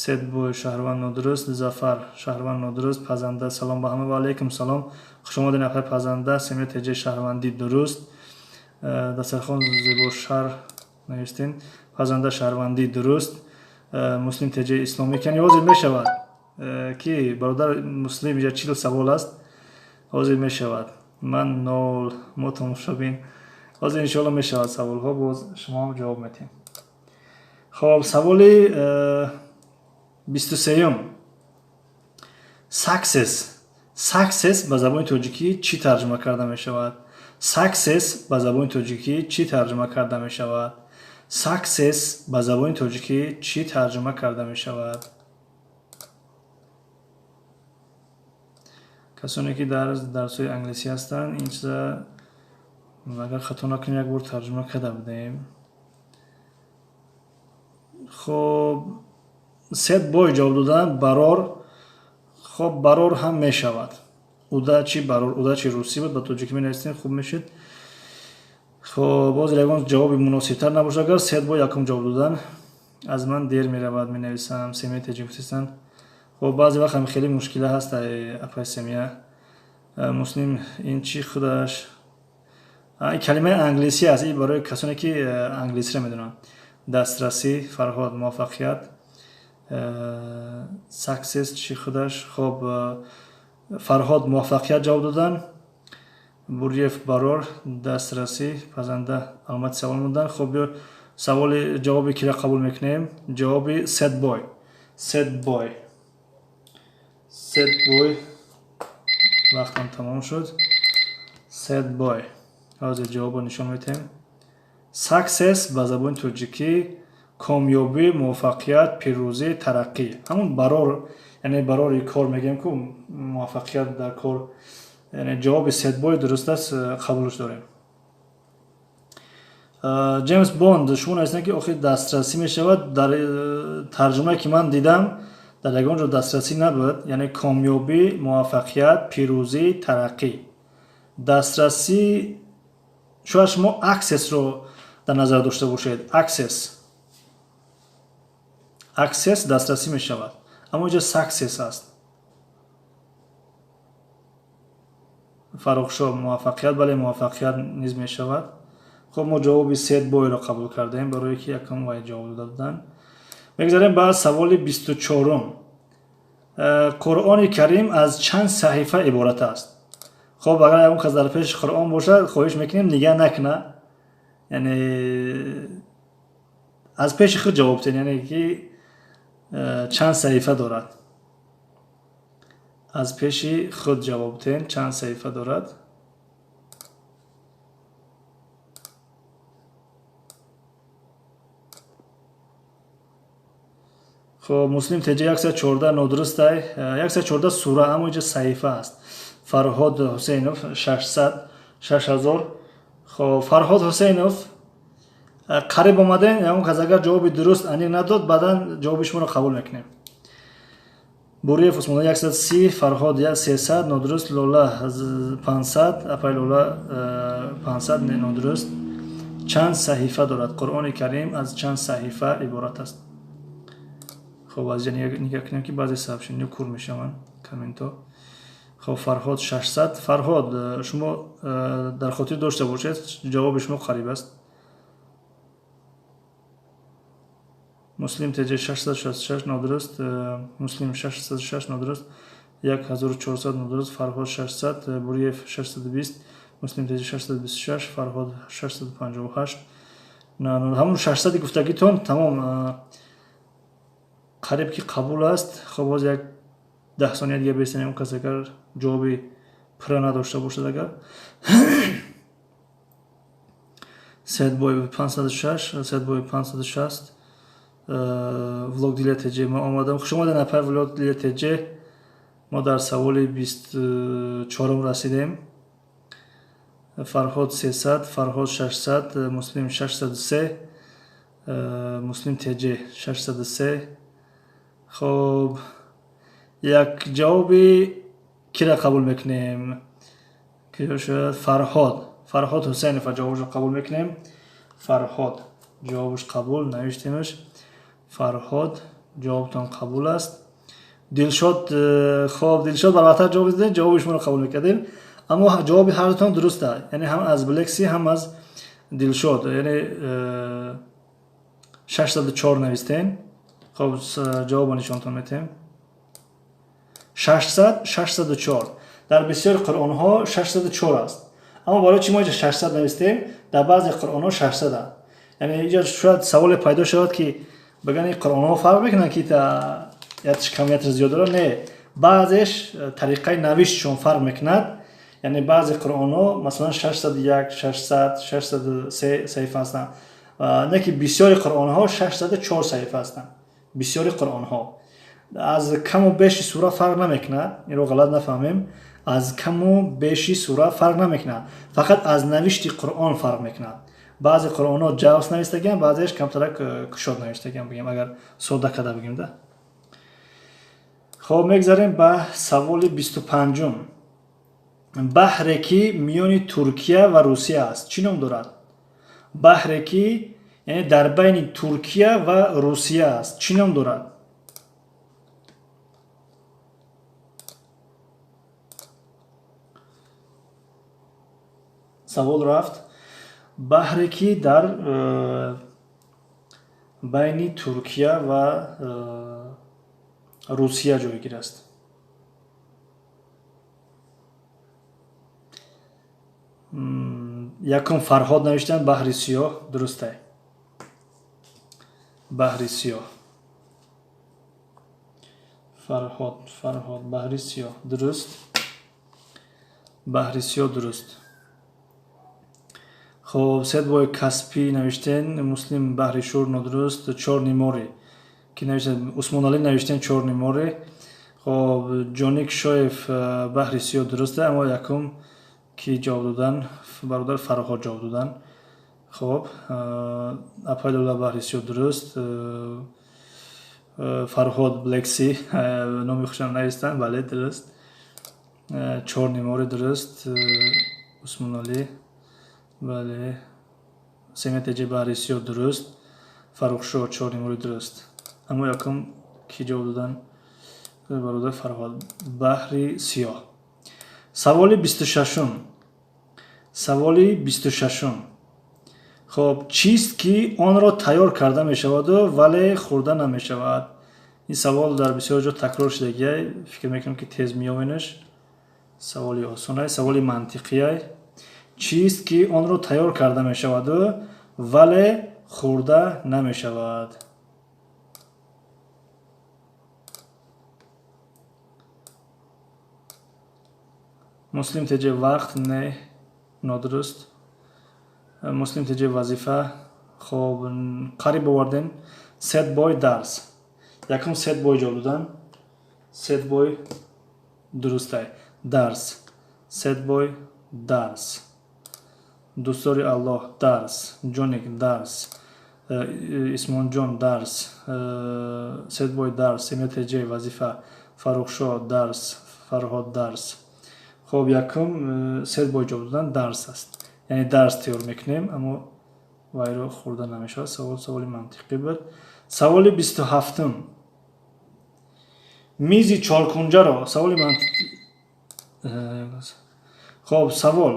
Седбой шаҳрванд нодуруст. Зафар шаҳрванд нодуруст. Пазанда, салом ба ҳама. Ва алайкум салом, хушомадед, апай Пазанда. Семия теҷа шаҳрвандӣ дуруст. Дастархон зебошар навистем. Пазанда шаҳрвандӣ дуруст. Муслим теҷа исломӣ яъне ҳозир мешавад, ки бародар Муслим, иҷа 40 савол аст, ҳозир мешавад. Ман нол, мо тамошобин. Ҳозир иншоалло мешавад саволҳо, боз шумоам ҷавоб метиҳем. Хоб, саволи 23-юм. Success, success ба забони тоҷикӣ чӣ тарҷума карда мешавад? Success ба забони тоҷикӣ чӣ тарҷума карда мешавад? Success ба забони тоҷикӣ чӣ тарҷума карда мешавад? Касоне ки дар дарсҳои англисӣ ҳастанд, ин чиза агар хато накунем, як бор тарҷума карда будем. Хоб, Сет бой ҷавоб додан, барор. Хоб, барор ҳам мешавад. Удачи, барор, удачи русӣ буд, ба тоҷикӣ менавистем, хуб мешид. Хоб, боз ягон ҷавоби муносибтар набошад, агар Сет бой якум ҷавоб додан. Аз ман дер меравад, менависам. Семия теҷикистан. Хоб, баъзе вақт ҳам хеле мушкила ҳаст, апай Семия. Муслим, ин чӣ худаш? Ин калимаи англисӣ аст, ин барои касоне ки англисиро медонанд. Дастрасӣ, Фарҳод муваффақият. Success чӣ худаш? Хоб, Фарҳод муваффақият ҷавоб додан. Бурьев барор, дастрасӣ, Пазанда аломати савол мондан. Хоб, биё саволи ҷавоби кира қабул мекунем? Ҷавоби Сетбой, Сетбой, Сетбой. Вақтам тамом шуд. Сетбой, ҳозир ҷавобро нишон медиҳем. Success ба забони тоҷикӣ комёбӣ, муваффақият, пирӯзӣ, тараққӣ, ҳамун барор, яъне барори кор мегӯем ку, муваффақият дар кор. Яъне ҷавоби Сетбой дуруст аст, қабулш дорем. Ҷеймс Бонд, шумо нависед, ки охир дастрасӣ мешавад. Дар тарҷумае ки ман дидам, дар ягон ҷо дастрасӣ набуд. Яъне комёбӣ, муваффақият, пирӯзӣ, тараққӣ. Дастрасӣ шояд шумо access ро дар назар дошта бошед. Access, access дастрасӣ мешавад, аммо инҷо success аст. Фаррухшо муваффақият, бале, муваффақият низ мешавад. Хоб, мо ҷавоби Сет бойро қабул кардем, барое ки якум вай ҷавоб дода буданд. Мегузарем ба саволи 24-ум. Қуръони Карим аз чанд саҳифа иборат аст? Хоб, агар ягон кас дар пеши Қуръон бошад, хоҳиш мекунем нигаҳ накуна, яъне аз пеши худ ҷавоб диҳед, яъне ки чанд саҳифа дорад. Аз пеши худ ҷавоб диҳед, чанд саҳифа дорад. Хоб, Муслим теҷа 114 нодурустай. 114 сура, аммо инҷа саҳифа аст. Фарҳод Ҳусейнов 600, 6000. Хоб, Фарҳод Ҳусейнов, қариб омадем. Ягон кас агар ҷавоби дуруст аниқ надод, баъдан ҷавоби шуморо қабул мекунем. Буриев Усмон 130, Фарҳод 300 нодуруст, Лола 500, апай Лола 500 нодуруст. Чанд саҳифа дорад? Қуръони Карим аз чанд саҳифа иборат аст? Хоб, аз ҷа нигаҳ кунем, ки баъзе сообщение кур мешаванд, комментҳо. Хоб, Фарҳод 600. Фарҳод, шумо дар хотир дошта бошед, ҷавоби шумо қариб аст. Муслим ТЖ 666 нодуруст, Муслим 606 нодуруст, 1400 нодуруст, Фарҳод 600, Буриев 620, Муслим ТЖ 626, Фарҳод 658. Ҳамун 600 гуфтагитон тамом қариб ки қабул аст. Хоб, боз як 10 сония дига бестанем, он кас агар ҷавоби пурра надошта бошад. Агар Седбой 506, Седбой 560, Влог Дилия ТЖ, ма омадам. Хуш омадед, апай Влог Дилия ТЖ. Мо дар саволи 24 расидем. Фарҳод 300, Фарҳод 600, Муслим 603, Муслим ТЖ 603. Хоб, як ҷавоби кира қабул мекунем? Ки шояд Фарҳод, Фарҳод Ҳусайнов ҷавобашро қабул мекунем. Фарҳод ҷавобаш қабул, навиштемаш. Фарҳод, ҷавобтон қабул аст. Дилшод, хоб, Дилшод барвақттар ҷавоб додед, ҷавоби шуморо қабул мекардем. Аммо ҷавоби ҳардутон дуруст аст, яъне ҳам аз Блекси, ҳам аз Дилшод, яъне 604 навистем. Хоб, ҷавобо нишонтон метем. 600, 604. Дар бисёри қуръонҳо 604 аст. Аммо барои чӣ мо инҷа 600 навистем? Дар баъзе қуръонҳо 600 аст. Яъне инҷа шояд саволе пайдо шавад, ки бигӯянд ин қуръонҳо фарқ мекунанд, ки ятиш кам, ятиш зиёд дорад. Не, баъзеш тариқаи навиштшон фарқ мекунад. Яъне баъзе қуръонҳо масалан 601, 600, 603 саҳифа ҳастанд. Не ки бисёри қуръонҳо 604 саҳифа ҳастанд. Бисёри қуръонҳо аз каму беши сура фарқ намекунад, инро ғалат нафаҳмем. Аз каму беши сура фарқ намекунад, фақат аз навишти қуръон фарқ мекунад. Баъзе қуръонҳо ҷавс навистагиан, баъзеаш камтарак кушод навистагиан, бигем, агар сода карда бигем да. Хоб, мегзарем ба саволи 25-ум. Баҳре ки миёни Туркия ва Русия аст, чӣ ном дорад? Баҳре ки яъне дар байни Туркия ва Русия аст, чӣ ном дорад? Савол рафт. Баҳре ки дар байни Туркия ва Русия ҷойгир аст. Якум Фарҳод навиштанд Баҳри Сиёҳ, дурустай. Баҳри Сиёҳ. Фарҳод, Фарҳод, Баҳри Сиёҳ, дуруст. Баҳри Сиёҳ дуруст. Хоб, Седбой Каспи навиштен, Муслим Баҳри Шур нодуруст, Чорни море ки навиштен, Усмоналӣ навиштен Чорни море. Хоб, Ҷоник Шоев Баҳри Сиёҳ дуруст, аммо якум ки ҷавоб додан, бародар Фарҳод ҷавоб додан. Хоб, апай Лола Баҳри Сиёҳ дуруст, Фарҳод Блекси номи хушам навистанд, бале дуруст. Чорни море дуруст, Усмоналӣ, бале, Семетеҷи Баҳри Сиёҳ дуруст, Фаррухшоҳ Чорни море дуруст. Аммо якум ки ҷавоб додан, бародар Фарҳод, Баҳри Сиёҳ. Саволи 26-ум. Саволи 26-ум. Хоб, чист ки онро тайёр карда мешаваду вале хӯрда намешавад? Ин савол дар бисёр ҷо такрор шудагиай, фикр мекунам ки тез меёвенаш. Саволи осонай, саволи мантиқиай. Чист ки онро тайёр карда мешаваду вале хӯрда намешавад? Муслим ТЖ вақт, не, нодуруст. Муслим ТЖ вазифа. Хоб, қариб овардем. Седбой дарс. Якум Седбой ҷавоб додан. Седбой дурустай. Дарс. Седбой дарс. Дӯстдори Аллоҳ дарс. Ҷоник дарс. Исмонҷон дарс. Седбой дарс. Семия ТЖ вазифа. Фаррухшоҳ дарс. Фарҳод дарс. Хоб, якум Седбой ҷавоб додан дарс аст. Яъне дарс тайёр мекунем, аммо вайро хӯрда намешавад. Савол саволи мантиқӣ буд. Саволи 27-ум. Мизи чоркунҷаро, саволи мантиқӣ. Хоб, савол.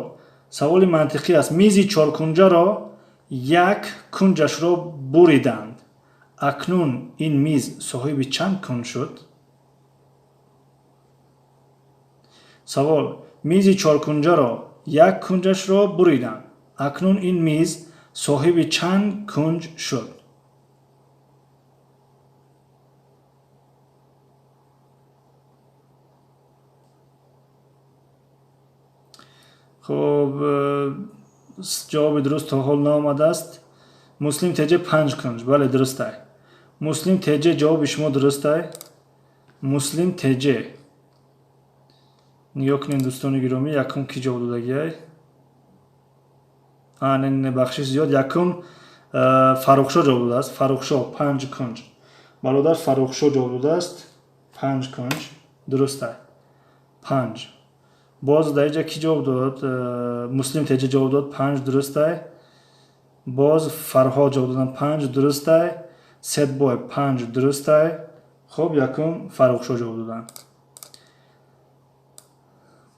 Саволи мантиқӣ аст. Мизи чоркунҷаро як кунҷашро буриданд. Акнун ин миз соҳиби чанд кунҷ шуд? Савол. Мизи чоркунҷаро як кунҷашро буриданд. Акнун ин миз соҳиби чанд кунҷ шуд? Хоб, ҷавоби дуруст то ҳол наомадааст. Муслим теҷе 5 кунҷ. Бале, дурустай. Муслим теҷе, ҷавоби шумо дурустай. Муслим теҷе. Нигоҳ кунем, дӯстони гиромӣ, якум ки ҷавоб додагиай? Не, не, бахшиш зиёд. Якум Фаррухшо ҷавоб додааст. Фаррухшо 5 кунҷ. Бародар Фаррухшо ҷавоб додааст. 5 кунҷ. Дурустай. 5. Боз дар инҷа ки ҷавоб дод? Муслим теҷе ҷавоб дод. 5 дурустай. Боз Фарҳод ҷавоб додан 5 дурустай. Сетбой 5 дурустай. Хоб, якум Фаррухшо ҷавоб додан.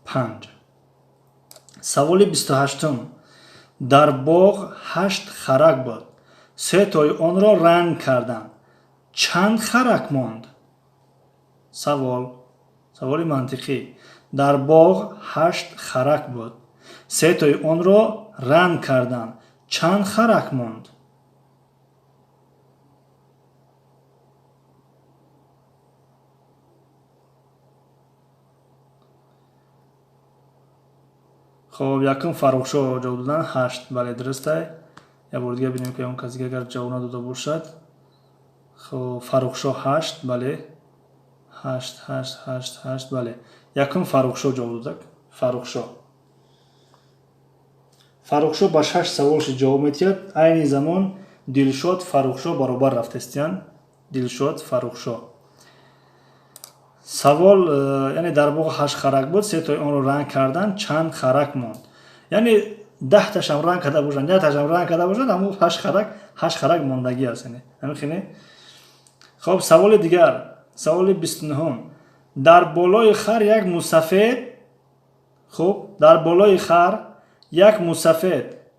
5. Саволи 28. Дар боғ 8 харак буд. 3 тои онро ранг карданд. Чанд харак монд? Савол. Саволи мантиқӣ. Дар боғ 8 харак буд. 3 тои онро ранг карданд. Чанд харак монд? Хоб, якум Фаррухшо ҷавоб додан 8. Бале, дурустай. Як бор дига бинем, ки он кас дига агар ҷавоб надода бошад. Хоб, Фаррухшо 8, бале. 8, 8, 8, 8, бале. Якум Фаррухшо ҷавоб додак. Фаррухшо. Фаррухшо ба 6 саволши ҷавоб медиҳад. Айни замон Дилшод Фаррухшо баробар рафтестиян. Дилшод Фаррухшо. Савол, яъне дар боғ 8 харак буд, 3 тои онро ранг кардан, чанд харак монд? Яъне 10 ташам ранг карда бошанд, 10 ташам ранг карда бошанд, ҳамон 8 харак, 8 харак мондагӣ аст, яъне. Ҳамин хеле? Хоб, саволи дигар, саволи 29. Дар болои хар як мусафед, хуб, дар болои хар як мусафед,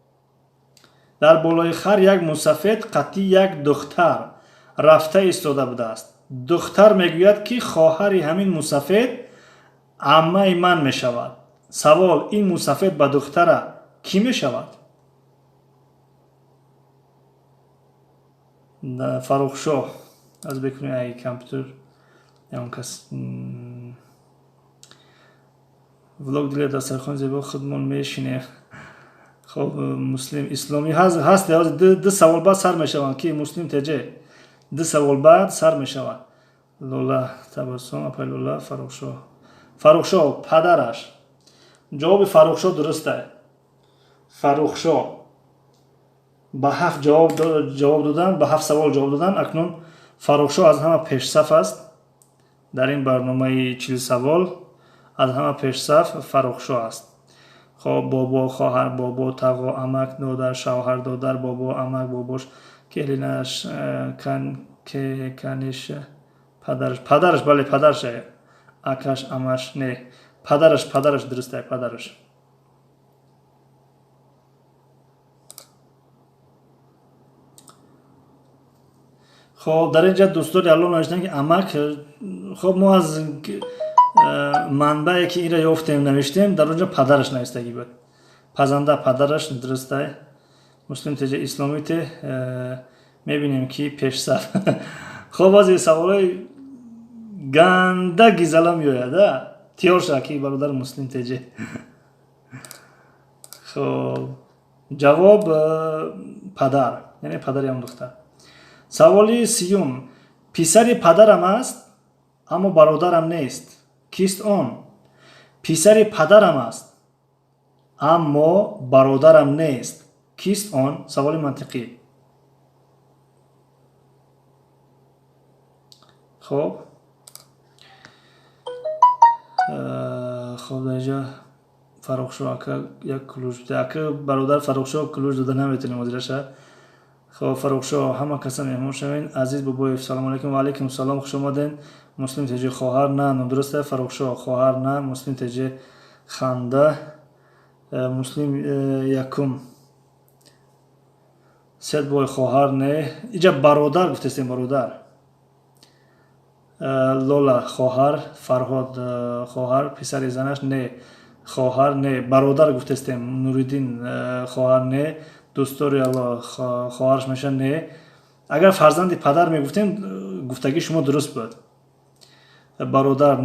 дар болои хар як мусафед қатъи як духтар рафта истода будааст. Духтар мегӯяд, ки хоҳари ҳамин мусафед аммаи ман мешавад. Савол: ин мусафед ба духтара кӣ мешавад? Фаррухшо аз бекуни ай компютер ягон кас влог диле дастархон зебо худмон мешинем. Хоб, муслим исломӣ ҳаст, ду савол баъд сар мешаванд, ки муслим теҷе ду савол баъд сар мешавад. Лола Табассум, апай Лола, Фаррухшо. Фаррухшо падараш. Ҷавоби Фаррухшо дурустай. Фаррухшо ба 7 ҷавоб додан, ба 7 савол ҷавоб додан. Акнун Фаррухшо аз ҳама пешсаф аст дар ин барномаи 40 савол. Аз ҳама пешсаф Фаррухшо аст. Хоб, бобо, хоҳар, бобо, тағо, амак, додар, шавҳар, додар, бобо, амак, бобош, келинаш, каниш, падараш, падараш, бале, падараш, акаш, амаш, не, падараш, падараш дурустай, падараш. Хоб, дар инҷа дӯстони Аллоҳ навиштанд, ки амак. Хоб, мо аз манбае ки инро ёфтем навиштем, дар онҷо падараш навистагӣ буд. Пазанда падараш дурустай. Муслим теҷе исломӣ те мебинем, ки пешсаф. Хоб, баъзе саволҳои ганда гизала меояд, а? Тиёр шава, ки бародар муслим теҷе. Хоб, ҷавоб падар, яъне падари ҳам духтар. Саволи 30. Писари падарам аст, аммо бародарам нест. Кист он? Писари падарам аст, аммо бародарам нест. Кист он? Саволи мантиқӣ. Хоб, хоб, дар инҷа Фаррухшо ака як кулуш. Ака бародар Фаррухшо кулуш дода наметонем ҳозираша. Хоб, Фаррухшо, ҳама каса меҳмон шавед. Азиз Бобоев, салому алайкум. Ва алайкум салом, хуш омадед. Муслим теҷе хоҳар на, нодуруст. Фаррухшо хоҳар на, Муслим теҷе Ханда, Муслим якум. Сетбой хоҳар не. Иҷа бародар гуфтестем, бародар. Лола хоҳар, Фарҳод хоҳар, писари занаш не, хоҳар не, бародар гуфтестем. Нуриддин хоҳар не, дӯстдори Аллоҳ хоҳараш меша не. Агар фарзанди падар мегуфтем, гуфтагии шумо дуруст буд. Бародар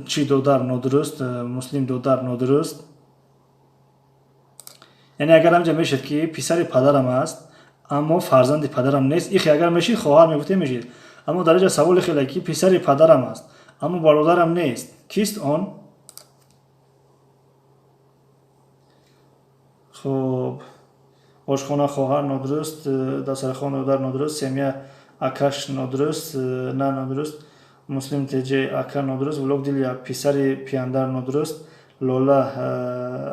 чи додар нодуруст, Муслим додар нодуруст. Яъне агар ҳамҷа мешед ки писари падарам аст, аммо фарзанди падарам нест, ихе агар мешид хоҳар мегуфтем мешид. Аммо дар инҷа саволи хеле ки писари падарам аст, аммо бародарам нест. Кист он? Хуб, ошхона хоҳар нодуруст, дастархон додар нодуруст, семья акаш нодуруст, на нодуруст, Муслим ТЖ ака нодуруст, Влог Дилия писари пияндар нодуруст, Лола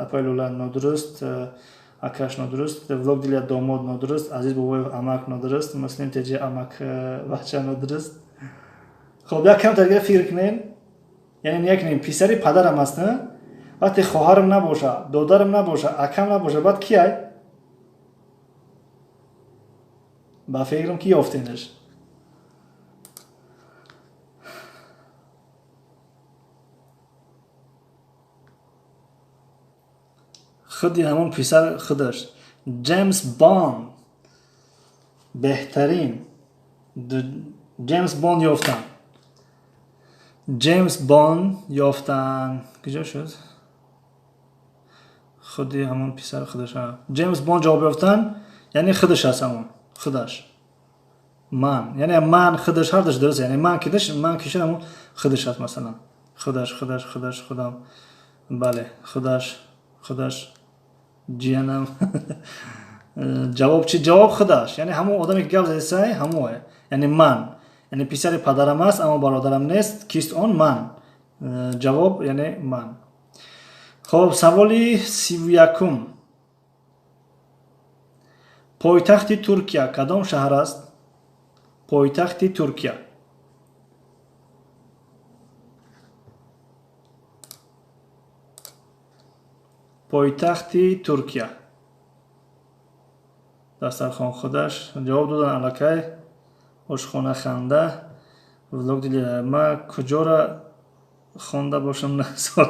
апай Лола нодуруст, акаш нодуруст, Влог Дилия домод нодуруст, Азиз Бобоев амак нодуруст, Муслим ТЖ амак бача нодуруст. Хуб, як камтар дига фикр кунем, яъне ния кунем, писари падарам аст, вақте хоҳарам набоша, додарам набоша, акам набоша, баъд кияй? Ба фикрам ки ёфтенаш. Худи ҳамон писар худаш. Ҷеймс Бонд беҳтарин. Ҷеймс Бонд ёфтан. Ҷеймс Бонд ёфтан. Куҷо шуд? Худи ҳамон писар худаш. Ҷеймс Бонд ҷавоб ёфтан, яъне худаш аст ҳамон. Худаш. Ман. Яъне ман худаш ҳардаш дуруст, яъне ман кидаш, ман кишад ҳамон худаш аст масалан. Худаш, худаш, худаш, худам. Бале, худаш, худаш. Ҷиянам. Ҷавоб чи? Ҷавоб худаш. Яъне ҳамон одаме ки гап задисай, ҳамое. Яъне ман. Яъне писари падарам аст, аммо бародарам нест. Кист он? Ман. Ҷавоб яъне ман. Хоб, саволи 31. Пойтахти Туркия кадом шаҳр аст? Пойтахти Туркия. Пойтахти Туркия. Дастархон худаш ҷавоб додан аллакай. Ошхона ханда. Влог Дилия. Ма куҷора хонда бошам на сол.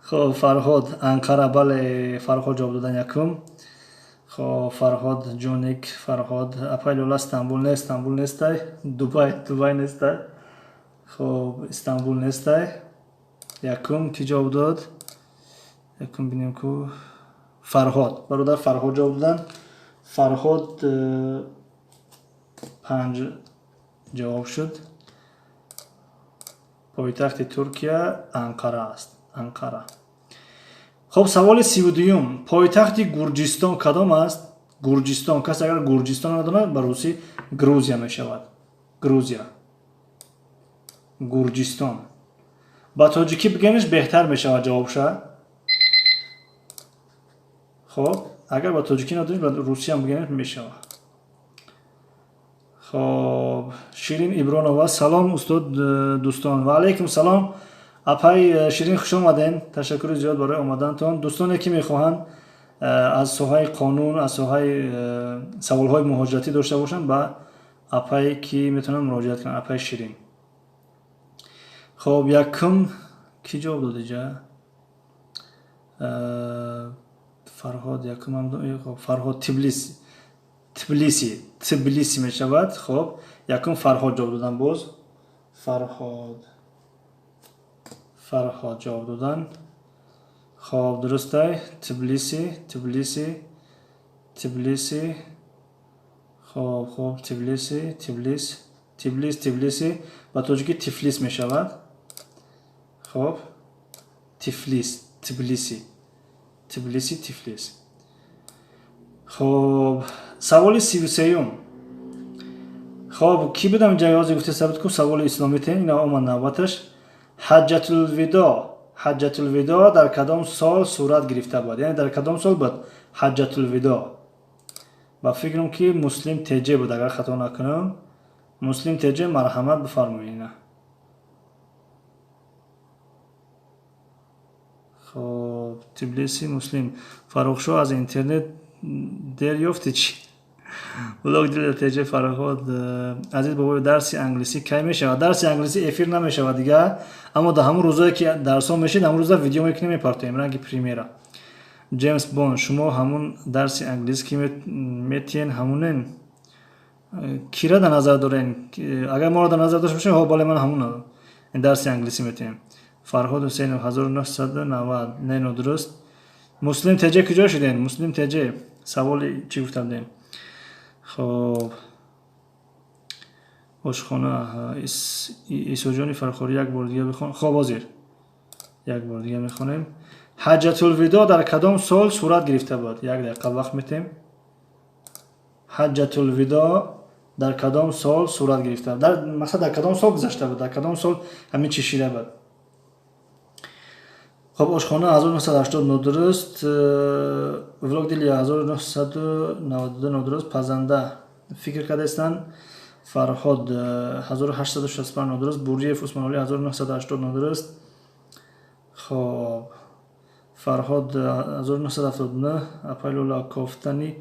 Хоб, Фарҳод Анқара, бале, Фарҳод ҷавоб додан якум. Хоб, Фарҳод Ҷоник, Фарҳод апай Лола Стамбул не, Стамбул нестай, Дубай, Дубай нестай. Хоб, Истанбул нестай. Якум ки ҷавоб дод? Якум бинем ку Фарҳод, бародар Фарҳод ҷавоб додан. Фарҳод 5 ҷавоб шуд. Пойтахти Туркия Анқара аст. Анқара. Хоб, саволи 32. Пойтахти Гурҷистон кадом аст? Гурҷистон. Кас агар Гурҷистон надонад, ба русӣ Грузия мешавад. Грузия. Гурҷистон. Ба тоҷикӣ бигӯемш беҳтар мешавад ҷавобша. Хоб, агар ба тоҷикӣ надонед, ба русӣ ҳам бигӯем мешавад. Хоб, Ширин Ибронова, салом устод дӯстон. Ва алайкум салом. Апай Ширин, хуш омаден. Ташаккури зиёд барои омадантон. Дӯстоне ки мехоҳанд аз соҳаи қонун, аз соҳаи саволҳои муҳоҷиратӣ дошта бошанд, ба апай ки метавонанд муроҷиат кунанд, апай Ширин. Хоб, якум ки ҷавоб дод иҷа? Фарҳод якум ҳам, хоб, Фарҳод Тбилиси. Тбилиси, Тбилиси мешавад. Хоб, якум Фарҳод ҷавоб додан боз. Фарҳод. Фарҳод ҷавоб додан. Хоб, дурустай. Тбилиси, Тбилиси, Тбилиси. Хоб, хоб, Тбилиси, Тбилис, Тбилис, Тбилиси. Ба тоҷикӣ Тифлис мешавад. Хоб, Тифлис, Тбилиси. Тбилиси, Тифлис. Хоб, саволи 33. Хоб, ки будам ҷавози гуфте сабит ку саволи исломитен, ина омад навбаташ. Ҳаҷҷатулвидо. Ҳаҷҷатулвидо дар кадом сол сурат гирифта буд? Яъне дар кадом сол буд Ҳаҷҷатулвидо? Ба фикрам ки Муслим ТЖ буд, агар хато накунам. Муслим ТЖ, марҳамат бифармоед ина. Хоб, Тбилиси Муслим. Фаррухшо аз интернет дер ёфти чӣ? Блог Дилия ТЖ Фарҳод азиз бобои, дарси англисӣ кай мешавад? Дарси англисӣ эфир намешавад дигар, аммо дар ҳамон рӯзое ки дарсҳо мешид, ҳамон рӯза видео мекунем, мепартоем, ранги премьера. Ҷеймс Бонд, шумо ҳамун дарси англис ки метиҳен, ҳамунен? Кира дар назар дорен? Агар моро дар назар дошта бошем, ҳо, бале, ман ҳамун дарси англисӣ метиҳем. Фарҳод Ҳусейнов, 1990, не, нодуруст. Муслим ТЖ, куҷо шуден? Муслим ТЖ, саволи чӣ гуфта будем? Хоб, ошхона, Исоҷони Фархорӣ, як бор дига бихон. Хоб, ҳозир як бор дига мехонем. Ҳаҷҷатулвидо дар кадом сол сурат гирифта буд? Як дақиқа вақт метем. Ҳаҷҷатулвидо дар кадом сол сурат гирифта, дар мақсад, дар кадом сол гузашта буд, дар кадом сол ҳамин чӣ шида буд? Хоб, ошхона, 1980, нодуруст. Влог Дилия, 1992, нодуруст. Пазанда фикр кардаистанд. Фарҳод, 1865, нодуруст. Буриев Усмоналӣ, 1980, нодуруст. Хоб, Фарҳод, 1979. Апай Лола, кофтани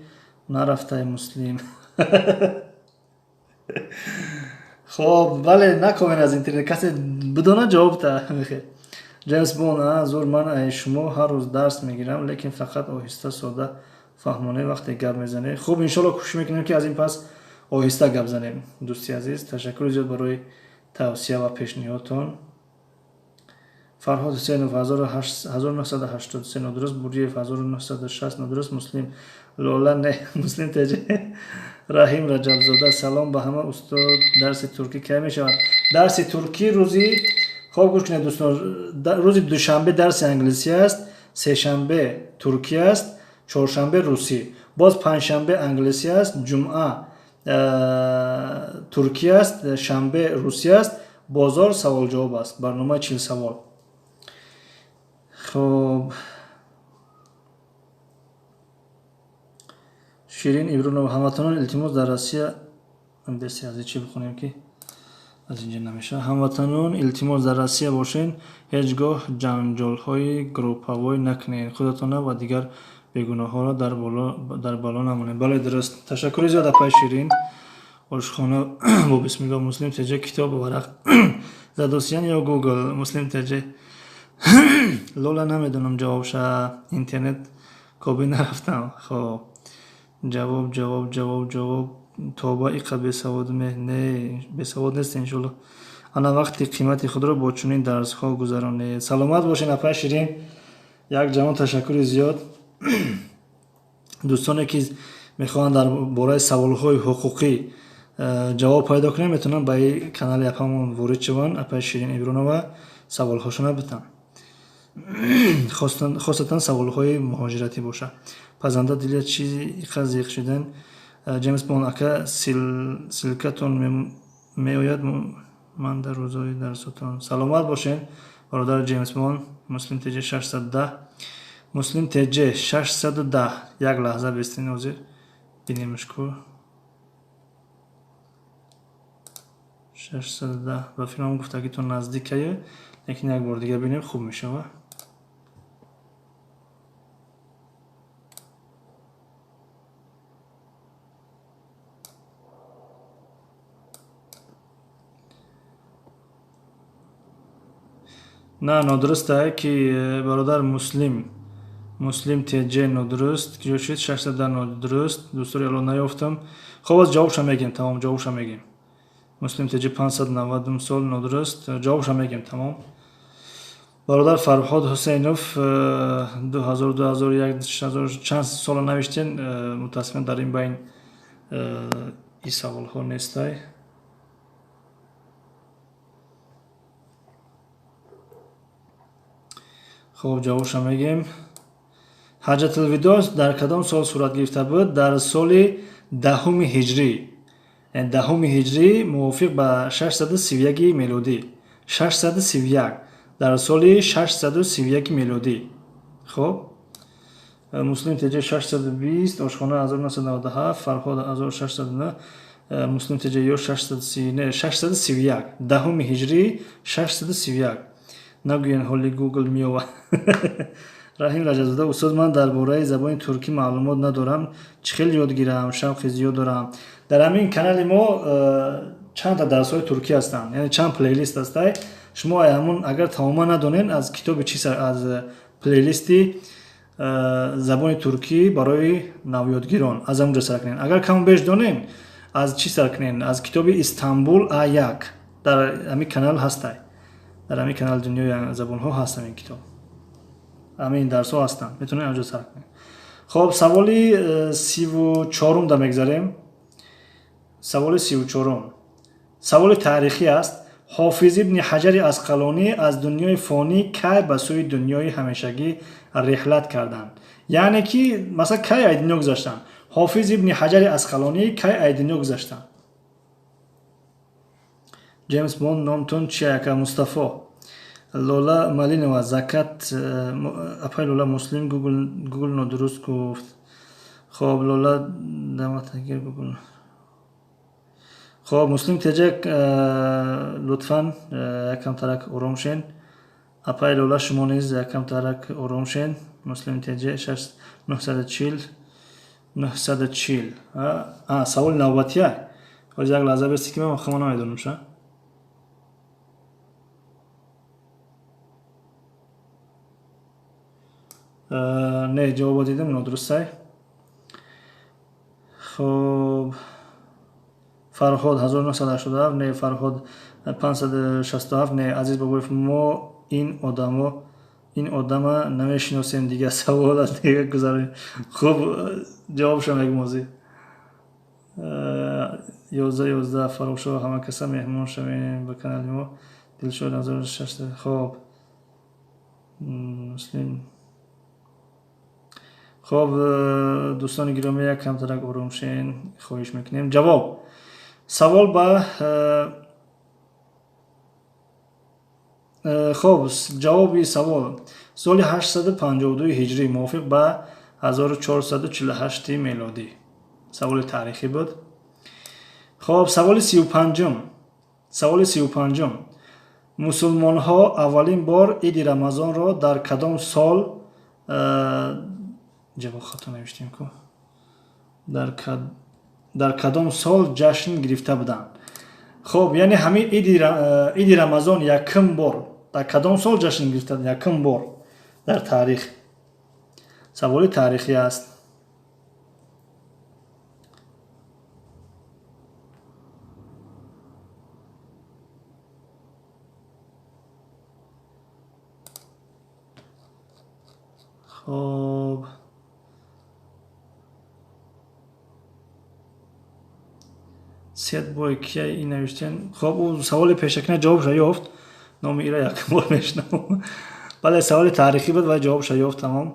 нарафтаи Муслим. Хоб, бале, наковен аз интернет, касе бидона ҷавоб та. Ҷеймс Бонд, зур, ман шумо ҳар рӯз дарс мегирам, лекин фақат оҳиста, сода фаҳмонӣ вақте гап мезанед. Хуб, иншоалло, кӯшиш мекунем, ки аз ин пас оҳиста гап занем. Дӯсти азиз, ташаккури зиёд барои тавсия ва пешниҳодтон. Фарҳод Ҳусейнов, 1983, нодуруст. Буриев, 1960, нодуруст. Муслим Лола, не. Муслим ТЖ. Раҳим Раҷабзода, салом ба ҳама, устод, дарси туркӣ кай мешавад? Дарси туркӣ рӯзи, хоб, гӯш кунед, дӯстон, рӯзи душанбе дарси англисӣ аст, сешанбе туркӣ аст, чоршанбе русӣ, боз панҷшанбе англисӣ аст, ҷумъа туркӣ аст, шанбе русӣ аст, бозор саволҷавоб аст, барномаи 40 савол. Хоб, Ширин Ибрунов, ҳамватанон, илтимос, дар Россия деси аз чӣ бихонем, ки аз инҷа намешавад. Ҳамватанон, илтимос, дар Россия бошен, ҳеҷ гоҳ ҷанҷолҳои группавой накунед, худатона ва дигар бегуноҳҳоро дар бало намонед. Бале, дуруст, ташаккури зиёд, апай Ширин. Ошхона бо бисмилло. Муслим ТЖ, китоб варақ задосиян ё Гугл? Муслим ТЖ, Лола, намедонам ҷавобша, интернет коби нарафтам. Хоб, ҷавоб, ҷавоб, ҷавоб, ҷавоб. Тоба, иқа бесавод ме? Не, бесавод нест, иншолло. Ана вақти қимати худро бо чунин дарсҳо гузаронед. Саломат бошед, апай Ширин, як ҷамон ташаккури зиёд. Дӯстоне ки мехоҳанд дар бораи саволҳои ҳуқуқӣ ҷавоб пайдо кунанд, метавонанд ба канали апамон ворид шаванд, апаи Ширин Ибронова, саволҳошона битанд, хосатан саволҳои муҳоҷиратӣ бошад. Пазанда Дилия, чи иқа зиқ шудан? Ҷеймс Бонд, ака, ссылка тон меояд, ман дар рӯзҳои дарсотон. Саломат бошед, бародар Ҷеймс Бонд. Муслим ТЖ, 610. Муслим ТЖ, 610. Як лаҳза бестин, ҳозир бинемш ку. 610, ба филмам гуфтагитон наздикае, лекин як бор дига бинем, хуб мешава. На, нодуруст ки, бародар Муслим. Муслим ТЖ, нодуруст. Куҷо шуд 610? Нодуруст, дӯстори ало, наёфтам. Хоб, аз ҷавобша мегем, тамом, ҷавобша мегем. Муслим ТЖ, 590 сол, нодуруст, ҷавобша мегем, тамом. Бародар Фарҳод Ҳусейнов, 2000, 2001, чанд сола навиштен, мутаассифона, дар ин байн ин саволҳо нестай. Хоб, ҷавобша мегем. Ҳаҷатулвидо дар кадом сол сурат гирифта буд? Дар соли 10-уми ҳиҷрӣ, 10-уми ҳиҷрӣ, мувофиқ ба 631 мелодӣ, 631, дар соли 631 мелодӣ. Хоб, Муслим ТЖ, 620. Ошхона, 1997. Фарҳод, 1609. Муслим ТЖ, ё 630, не, 631, 10-уми ҳиҷрӣ, 631. Нагӯен ҳоли Гугл меова. Раҳим Раҷабзода: устод, ман дар бораи забони туркӣ маълумот надорам, чӣ хел ёд гирам? Шавқи зиёд дорам. Дар ҳамин канали мо чандта дарсҳои туркӣ ҳастанд, яъне чанд плейлист ҳастай. Шумо ҳамун агар тамоман надонед, аз китоби чи, аз плейлисти забони туркӣ барои навёдгирон, аз ҳамунҷо сар кунед. Агар каму беш донем, аз чӣ сар кунед? Аз китоби Истанбул А1, дар ҳамин канал ҳастай, дар ҳамин канали Дунёи забонҳо ҳаст ҳамин китоб, ҳамин дарсҳо ҳастанд, метавонед анҷо сар кунед. Хоб, саволи 34-ум да мегзарем. Саволи 34-ум саволи таърихӣ аст. Ҳофиз ибни Ҳаҷари Асқалонӣ аз дунёи фонӣ кай ба сӯи дунёи ҳамешагӣ реҳлат карданд? Яъне ки, масалан, кай ай дунё гузаштанд? Ҳофиз ибни Ҳаҷари Асқалонӣ кай ай дунё гузаштанд? Ҷеймс Бонд номтон чи, ака Мустафо? Лола Малинова: закат, апай Лола. Муслим, Гугл нодуруст гуфт. Хоб, Лола, даматагир Гугл. Хоб, Муслим Теҷак, лутфан якам тарак ором шен. Апай Лола, шумо низ якам тарак ором шен. Муслим Теҷе, 940, 940. Саволи навбатия. Ҳозир, як лаҳза бести, ки ман хама намедонам ша. Не, ҷавобо дидам, нодурустай. Хоб, Фарҳод, 1987, не. Фарҳод, 567, не. Азиз Бобоев: мо ин одама намешиносем. Дига савол аст, дига гузарем. Хуб, ҷавобшо мегӯм ҳозир. 11 11. Фаррухшо, ҳама каса меҳмон шавем ба канали мо. Дилшод, 1600. Хоб, Муслим. Хоб, дӯстони гиромӣ, як камтарак ором шен, хоҳиш мекунем. Ҷавоб савол ба хоб, ҷавоби савол: соли 852 ҳиҷрӣ, мувофиқ ба 1448 мелодӣ. Саволи таърихӣ буд. Хоб, саволи 35-ум. Саволи 35-ум: мусулмонҳо аввалин бор иди Рамазонро дар кадом сол, ҷавоб хато навиштем ку, дар кадом сол ҷашн гирифта буданд? Хоб, яъне ҳамин иди Рамазон якум бор дар кадом сол ҷашн гирифта, якум бор дар таърих? Саволи таърихӣ аст. Хоб, Сетбой кия ин навиштен? Хоб, ӯ саволи пешакина ҷавобша ёфт. Номи ира якум бор мешунавам. Бале, саволи таърихӣ буд ва ҷавобша ёфт. Тамом,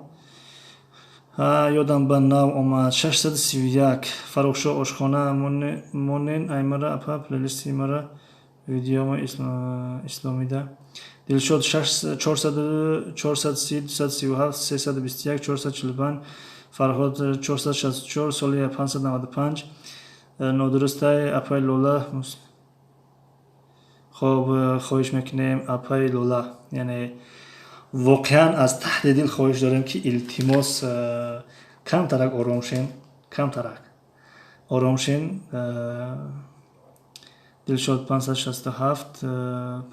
ёдам ба нав омад. 631. Фаррухшо, ошхона монен аймара, апа, плейлисти мара, видеома исломида. Дилшод, 430, 237, 321, 445. Фарҳод, 464, соли 595, нодурустай. Апай Лола. Хоб, хоҳиш мекунем, апай Лола, яъне воқеан аз таҳти дил хоҳиш дорем, ки илтимос, камтарак ором шен, камтарак ором шен. Дилшод, 567,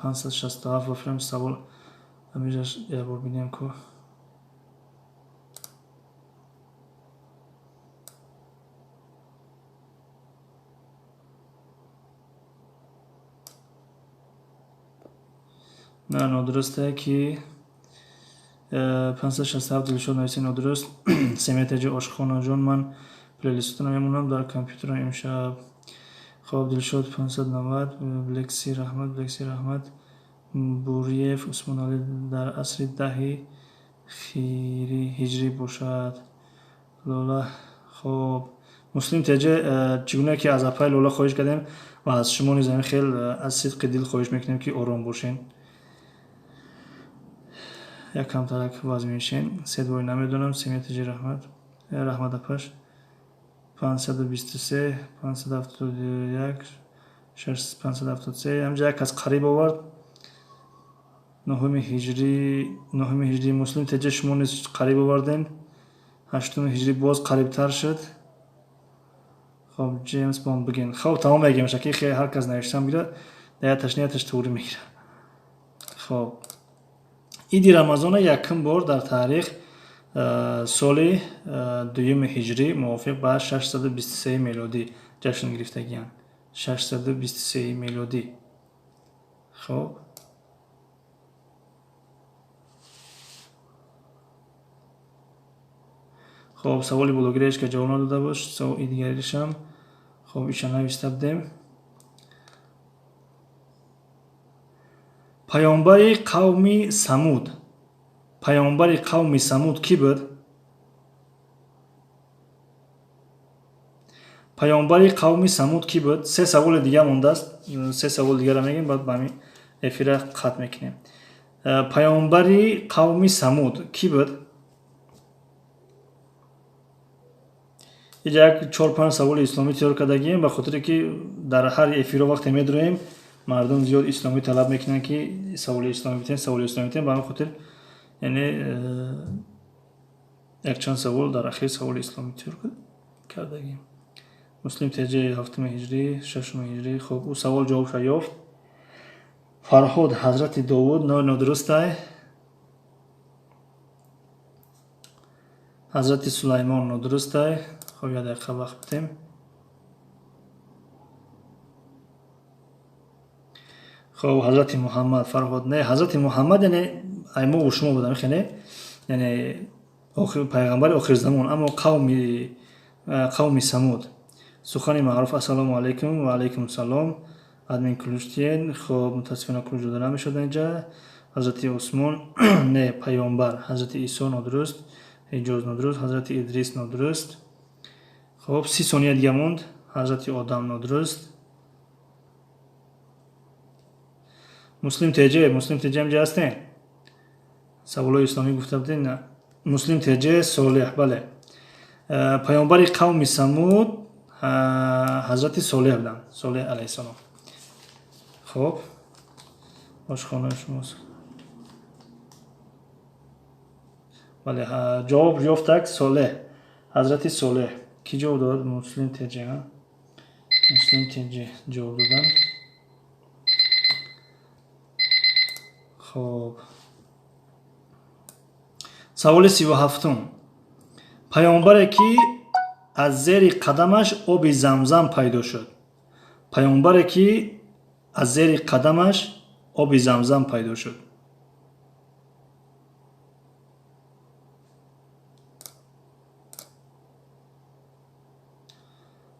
567. Вафрем савол ҳамиҷаш якбор бинем ку. На, нодурусте ки 567 Дилшод нависи нодуруст. Семетаҷи, ошхонаҷон, ман плейлистотро мемонам дар компютерам имшаб. Хоб, Дилшод, 590. Блекси, раҳмат. Блекси, раҳмат. Буриев Усмоналӣ, дар асри даҳи ҳиҷрӣ бошад. Лола. Хоб, Муслим Теҷе, чӣ гуна ки аз апай Лола хоҳиш кардем ва аз шумо низ ҳамин хел аз сидқи дил хоҳиш мекунем, ки ором бошен, як камтарак вазм мешен. Седбой намедонам. Семетаҷи, раҳмат. Раҳмат, апаш. 523, 571, 573. Ҳамҷа як кас қариб овард. Нуҳуми ҳиҷрӣ, нуҳуми ҳиҷрӣ. Муслим теҷа, шумо низ қариб овардем. Ҳаштуми ҳиҷрӣ боз қарибтар шуд. Хоб, Ҷеймс Бонд бигин. Хоб, тамом мегем, шаки ҳар кас навиштан бигирад, даяташ нияташ туғри мегирад. Хоб, иди Рамазона якум бор дар таърих соли дуюми ҳиҷрӣ мувофиқ ба 623 мелодӣ ҷашн гирифтагиянд. 623 мелодӣ. Хоб, хоб, саволи блогера ҳеч кас ҷавоб надода бош. Саволи дигаришам, хоб, иша нависта будем. Паёмбари қавми Самуд, паёмбари қавми Самуд кӣ буд? Паёмбари қавми Самуд кӣ буд? Се саволи дига мондааст, се саволи дигарро мегӯем, баъд ба ҳамин эфира қатъ мекунем. Паёмбари қавми Самуд кӣ буд? Иҷа як чор панҷ саволи исломӣ тайёр кардагием, ба хотире ки дар ҳар эфиро вақте медроем, мардум зиёд исломӣ талаб мекунанд, ки саволи исломӣ битем, саволи исломӣ битем. Ба ҳамин хотир, яъне якчанд савол дар ахир саволи исломӣ тайёр кардагием. Муслим теҷи, ҳафтуми ҳиҷрӣ, шашуми ҳиҷрӣ. Хоб, ӯ савол ҷавобша ёфт. Фарҳод, ҳазрати Довуд нодурустай. Ҳазрати Сулаймон нодурустай. Хоб, як дақиқа вақт бидем. Хоб, ҳазрати Муҳаммад. Фарҳод, не, ҳазрати Муҳаммад яъне ай мо шумо будам, хеле, яъне пайғамбари охирзамон. Аммо қавми Самуд, сухани маъруф. Ассалому алайкум. Ва алайкум салом. Админ, ключ тиен. Хоб, мутаассифона, ключ дода намешуд инҷа. Ҳазрати Усмон не, паёмбар. Ҳазрати Исо нодуруст, Ҳиҷоз нодуруст, ҳазрати Идрис нодуруст. Хоб, 30 сония дига монд. Ҳазрати Одам нодуруст. Муслим теҷе, Муслим теҷе, ҳамҷа ҳастен? Саволҳои исломӣ гуфта будем. На, Муслим теҷе, Солеҳ, бале. Паёмбари қавми Самуд ҳазрати Солеҳ буданд, Солеҳ алайҳиссалом. Хоб, ошхонаи шумост, бале, ҷавоб ёфтак. Солеҳ, ҳазрати Солеҳ. Кӣ ҷавоб додад? Муслим теҷе, Муслим теҷе ҷавоб доданд. Хоб, саволи 37-ум. Паёмбаре ки аз зери қадамаш оби Замзам пайдо шуд, паёмбаре ки аз зери қадамаш оби Замзам пайдо шуд.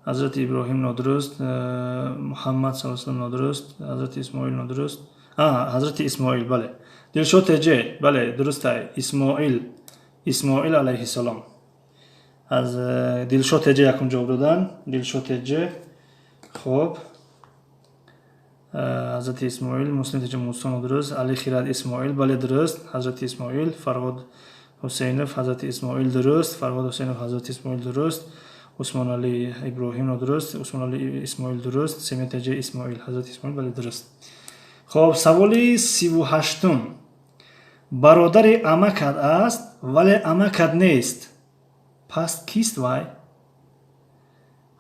Ҳазрати Иброҳим нодуруст, Муҳаммад са салам нодуруст, ҳазрати Исмоил нодуруст. Ҳазрати Исмоил, бале. Дилшод теҷе, бале, дурустай. Исмоил, Исмоил алайҳиссалом. Аз Дилшод теҷе якум ҷавоб додан, Дилшод теҷе. Хоб, ҳазрати Исмоил. Муслим теҷе, Мусо нодуруст. Али Хирад, Исмоил, бале, дуруст, ҳазрати Исмоил. Фарҳод Ҳусейнов, ҳазрати Исмоил дуруст. Фарҳод Ҳусейнов, ҳазрати Исмоил дуруст. Усмоналӣ, Иброҳим нодуруст. Усмоналӣ, Исмоил дуруст. Семия теҷе, Исмоил, ҳазрати Исмоил, бале, дуруст. Хоб, саволи 38-ум. Бародари амакат аст, вале амакат нест, пас кист вай?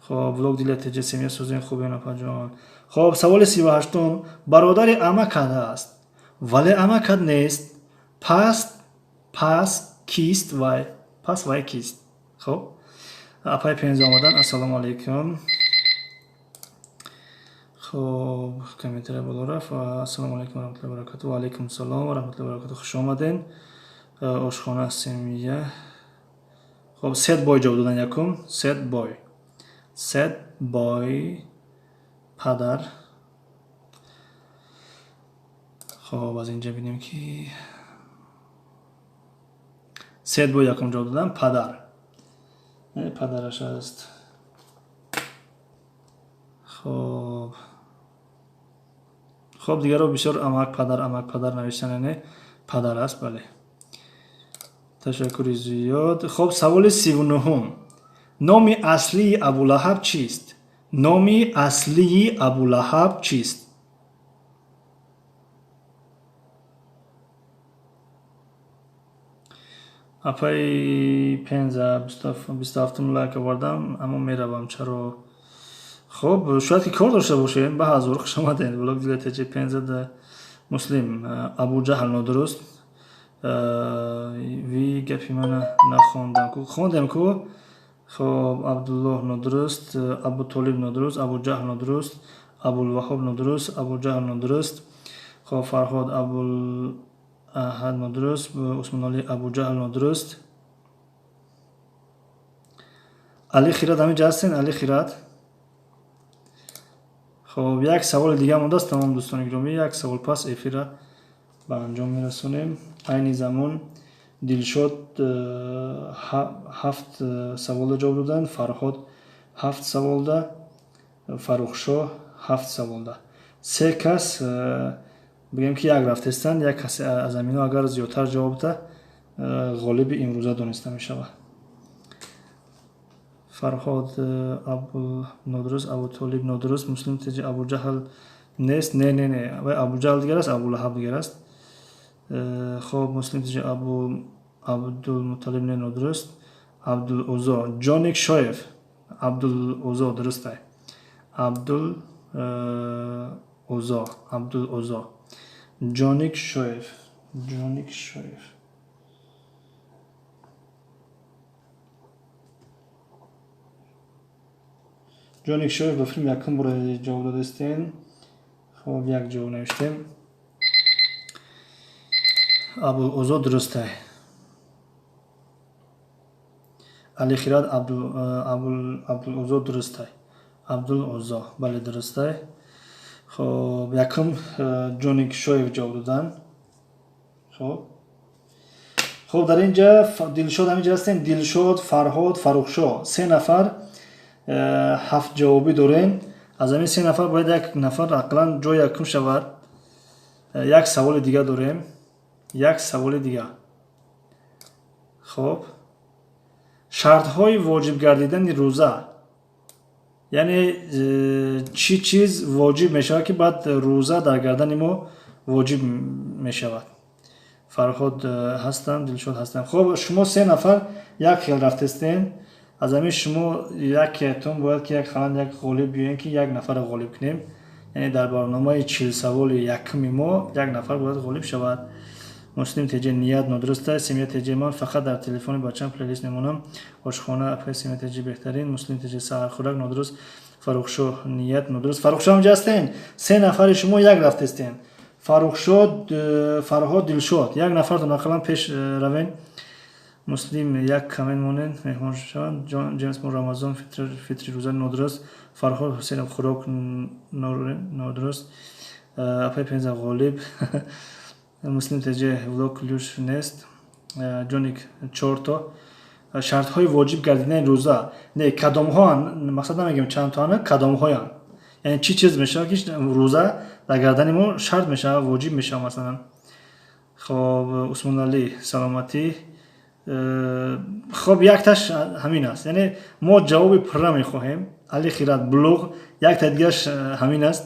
Хоб, влог дила теҷе, семия созем, хубе, напаҷон. Хоб, саволи 38-ум. Бародари амакат аст, вале амакат нест, пас кист вай? Пас вай кист? Хоб, апай Пенза омадан. Ассалому алайкум. Хоб, комментария боло рафт. Ассалому алайкум варахматуллоҳи вабаракату. Ва алайкум салом ва раҳматуллоҳи вабаракату. Хуш омаден. Ошхона семия. Хоб, Сет бой ҷавоб додан якум. Сет бой, Сет бой, падар. Хоб, аз инҷа бинем ки Сет бой якум ҷавоб додан. Падар, падараш аст. Хоб, дигарро бисёр амак, падар, амак, падар навиштан, яъне падар аст, бале. Ташаккури зиёд. Хоб, саволи 39-ум. Номи аслии Абулаҳаб чист? Номи аслии Абулаҳаб чист? Апаи Пенза 27-ум лайк овардам, аммо меравам, чаро? Хоб, шояд ки кор дошта бошем. Ба ҳазор хуш омадед. Блог Дилия ТЖ Пенза да Муслим Абуҷаҳл нодуруст. Ви гапи мана нахондам ку. Хондем ку. Хоб, Абдуллоҳ нодуруст, Абутолиб нодуруст, Абуҷаҳл нодуруст, Абулваҳоб нодуруст, Абуҷаҳл нодуруст. Хоб, Фарҳод Абул Аҳад нодуруст, Усмоналӣ Абуҷаҳл нодуруст. Али Хират ҳаминҷа ҳастен? Али Хират. Хоб, як саволи дига мондааст, тамом дӯстони гиромӣ, як савол пас эфирра ба анҷом мерасонем. Айни замон Дилшод 7 саволда ҷавоб доданд, Фарҳод 7 саволда, Фаррухшоҳ 7 саволда. Се кас бигем ки як рафтестанд, як касе аз амино агар зиёдтар ҷавоб да, ғолиби имрӯза дониста мешавад. Фарҳод Абул нодуруст, Абутолиб нодуруст, Муслим Теҷи Абуҷаҳл нест. Не, не, не, вай Абуҷаҳл дигар аст, Абулаҳаб дигар аст. Хоб, Муслим Теҷи Абу Абдулмуталиб не, нодуруст. Абдулузо, Ҷоник Шоев, Абдулузо дурустай. Абдул Узо, Абдулузо. Ҷоник Шоев, Ҷоник Шоев. Ҷоник Шоев ба филм якум бора ҷавоб додастен. Хоб, як ҷавоб навиштем. Абулузо дурустай. Али Хират Абдулузо дурустай. Абдулузо, бале дурустай. Хоб, якум Ҷоник Шоев ҷавоб доданд. Хоб. Хоб, дар инҷа Дилшод ҳаминҷа ҳастем. Дилшод, Фарҳод, Фаррухшоҳ. Се нафар 7 ҷавобӣ дорем. Аз ҳамин се нафар бояд як нафар ақаллан ҷои якум шавад. Як саволи дига дорем. Як саволи дига. Хоб. Шартҳои воҷиб гардидани рӯза. Яъне чӣ чиз воҷиб мешавад ки баъд рӯза дар гардани мо воҷиб мешавад? Фарҳод ҳастам, Дилшод ҳастам. Хоб, шумо се нафар як хел рафтестен. Аз ҳамин шумо якетон бояд ки як халан як ғолиб биёем ки як нафарро ғолиб кунем. Яъне дар барномаи 40 саволи якуми мо як нафар бояд ғолиб шавад. Муслим ТЖ ният нодуруст аст. Семья ТЖ ман фақат дар телефони бачам плейлист мемонам. Ошхона апай Семья ТЖ беҳтарин. Муслим ТЖ саҳархӯрак нодуруст. Фаррухшоҳ ният нодуруст. Фаррухшоҳ ҳамҷа ҳастен? Се нафари шумо як рафтестен. Фаррухшод, Фарҳод, Дилшод. Як нафартон ақаллан пеш равен. Муслим як камен монен, меҳмон шаванд. Ҷеймс Мур Рамазон фитри рӯза нодуруст. Фарҳод Ҳусейнов хӯрок нодуруст. Апай Пенза ғолиб. Муслим ТЖ влог ключ нест. Ҷоник 4 то. Шартҳои воҷиб гардидани рӯза. Не, кадомҳоан, мақсад намегем чанд тоана, кадомҳоян. Яъне чӣ чиз мешавад ки рӯза дар гардани мо шарт мешавад, воҷиб мешавад масалан. Хоб, Усмоналӣ саломатӣ. Хоб, якташ ҳамин аст. Яъне мо ҷавоби пурра мехоҳем. Али Хират булуғ, якта дигараш ҳамин аст.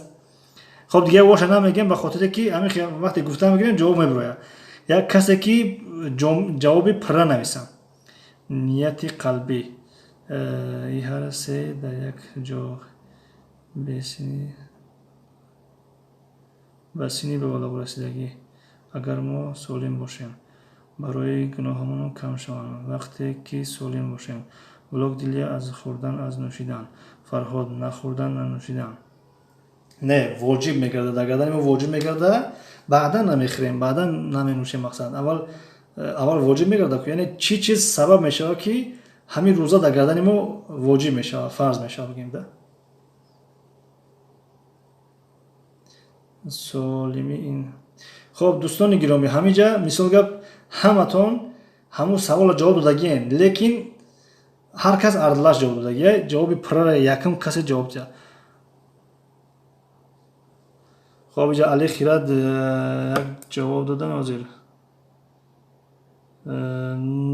Хоб, дигар воша намегем ба хотире ки ҳамин вақте гуфта мегирем ҷавоб мебирояд. Як касе ки ҷавоби пурра нависам. Нияти қалбӣ. И ҳар се дар як ҷо бесини ба синни ба балоғ расидагӣ. Агар мо солим бошем, барои гуноҳамон кам шаванд. Вақте ки солим бошем. Блог Дилия аз хӯрдан, аз нӯшидан. Фарҳод нахӯрдан, нанӯшидан. Не, воҷиб мегардад. Дар гардани мо воҷиб мегардад, баъдан намехӯрем, баъдан наменӯшем мақсад. Аввал воҷиб мегардад. Яъне чӣ чиз сабаб мешавад ки ҳамин рӯза дар гардани мо воҷиб мешавад, фарз мешавад бигем да? Солимӣ ин. Хоб, дӯстони гиромӣ, ҳаминҷа мисол гап ҳаматон ҳамун саволро ҷавоб додагиен, лекин ҳар кас ардалаш ҷавоб додагия. Ҷавоби пуррара якум касе ҷавоб диҳад. Хоб, иҷа Али Хират як ҷавоб додан ҳозир.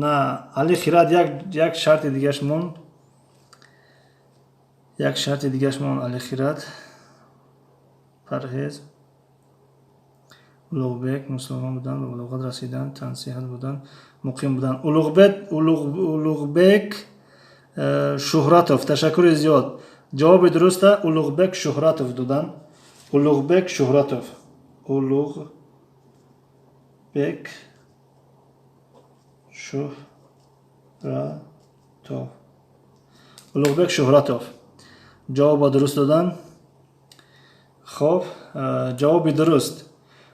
На, Али Хират як шарти дигаш монд. Як шарти дигаш монд Али Хират. Парҳез. Улуғбек мусулмон будан, ба булуғат расидан, тансиҳат будан, муқим будан. Улуғбек Шуҳратов, ташаккури зиёд. Ҷавоби дуруста Улуғбек Шуҳратов додан. Улуғбек Шуҳратов. Улуғбек Шуҳратов. Улуғбек Шуҳратов. Ҷавобро дуруст додан. Хоб, ҷавоби дуруст.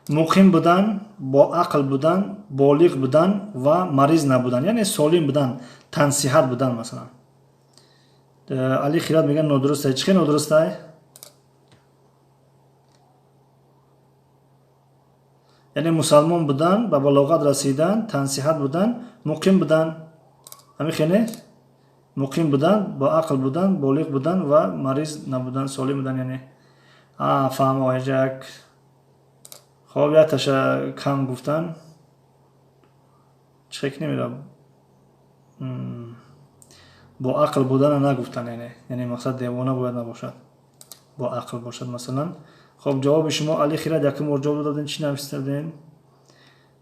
Муқим будан, бо ақл будан, болиғ будан ва мариз набудан, яъне солим будан, тансиҳат будан масалан. Али Хират мегӯяд нодурустай. Чӣ хел нодурустай? Яъне мусалмон будан, ба балоғат расидан, тансиҳат будан, муқим будан. Ҳамин хел не? Муқим будан, бо ақл будан, болиғ будан ва мариз набудан, солим будан яъне. Фаҳмо як. Хоб, як таша кам гуфтан. Чӣ хел намедонам. Бо ақл будана нагуфтан яъне. Яъне мақсад девона бояд набошад. Бо ақл бошад масалан. Хоб, ҷавоби шумо Али Хират якум бор ҷавоб дода будем, чӣ навишта будем?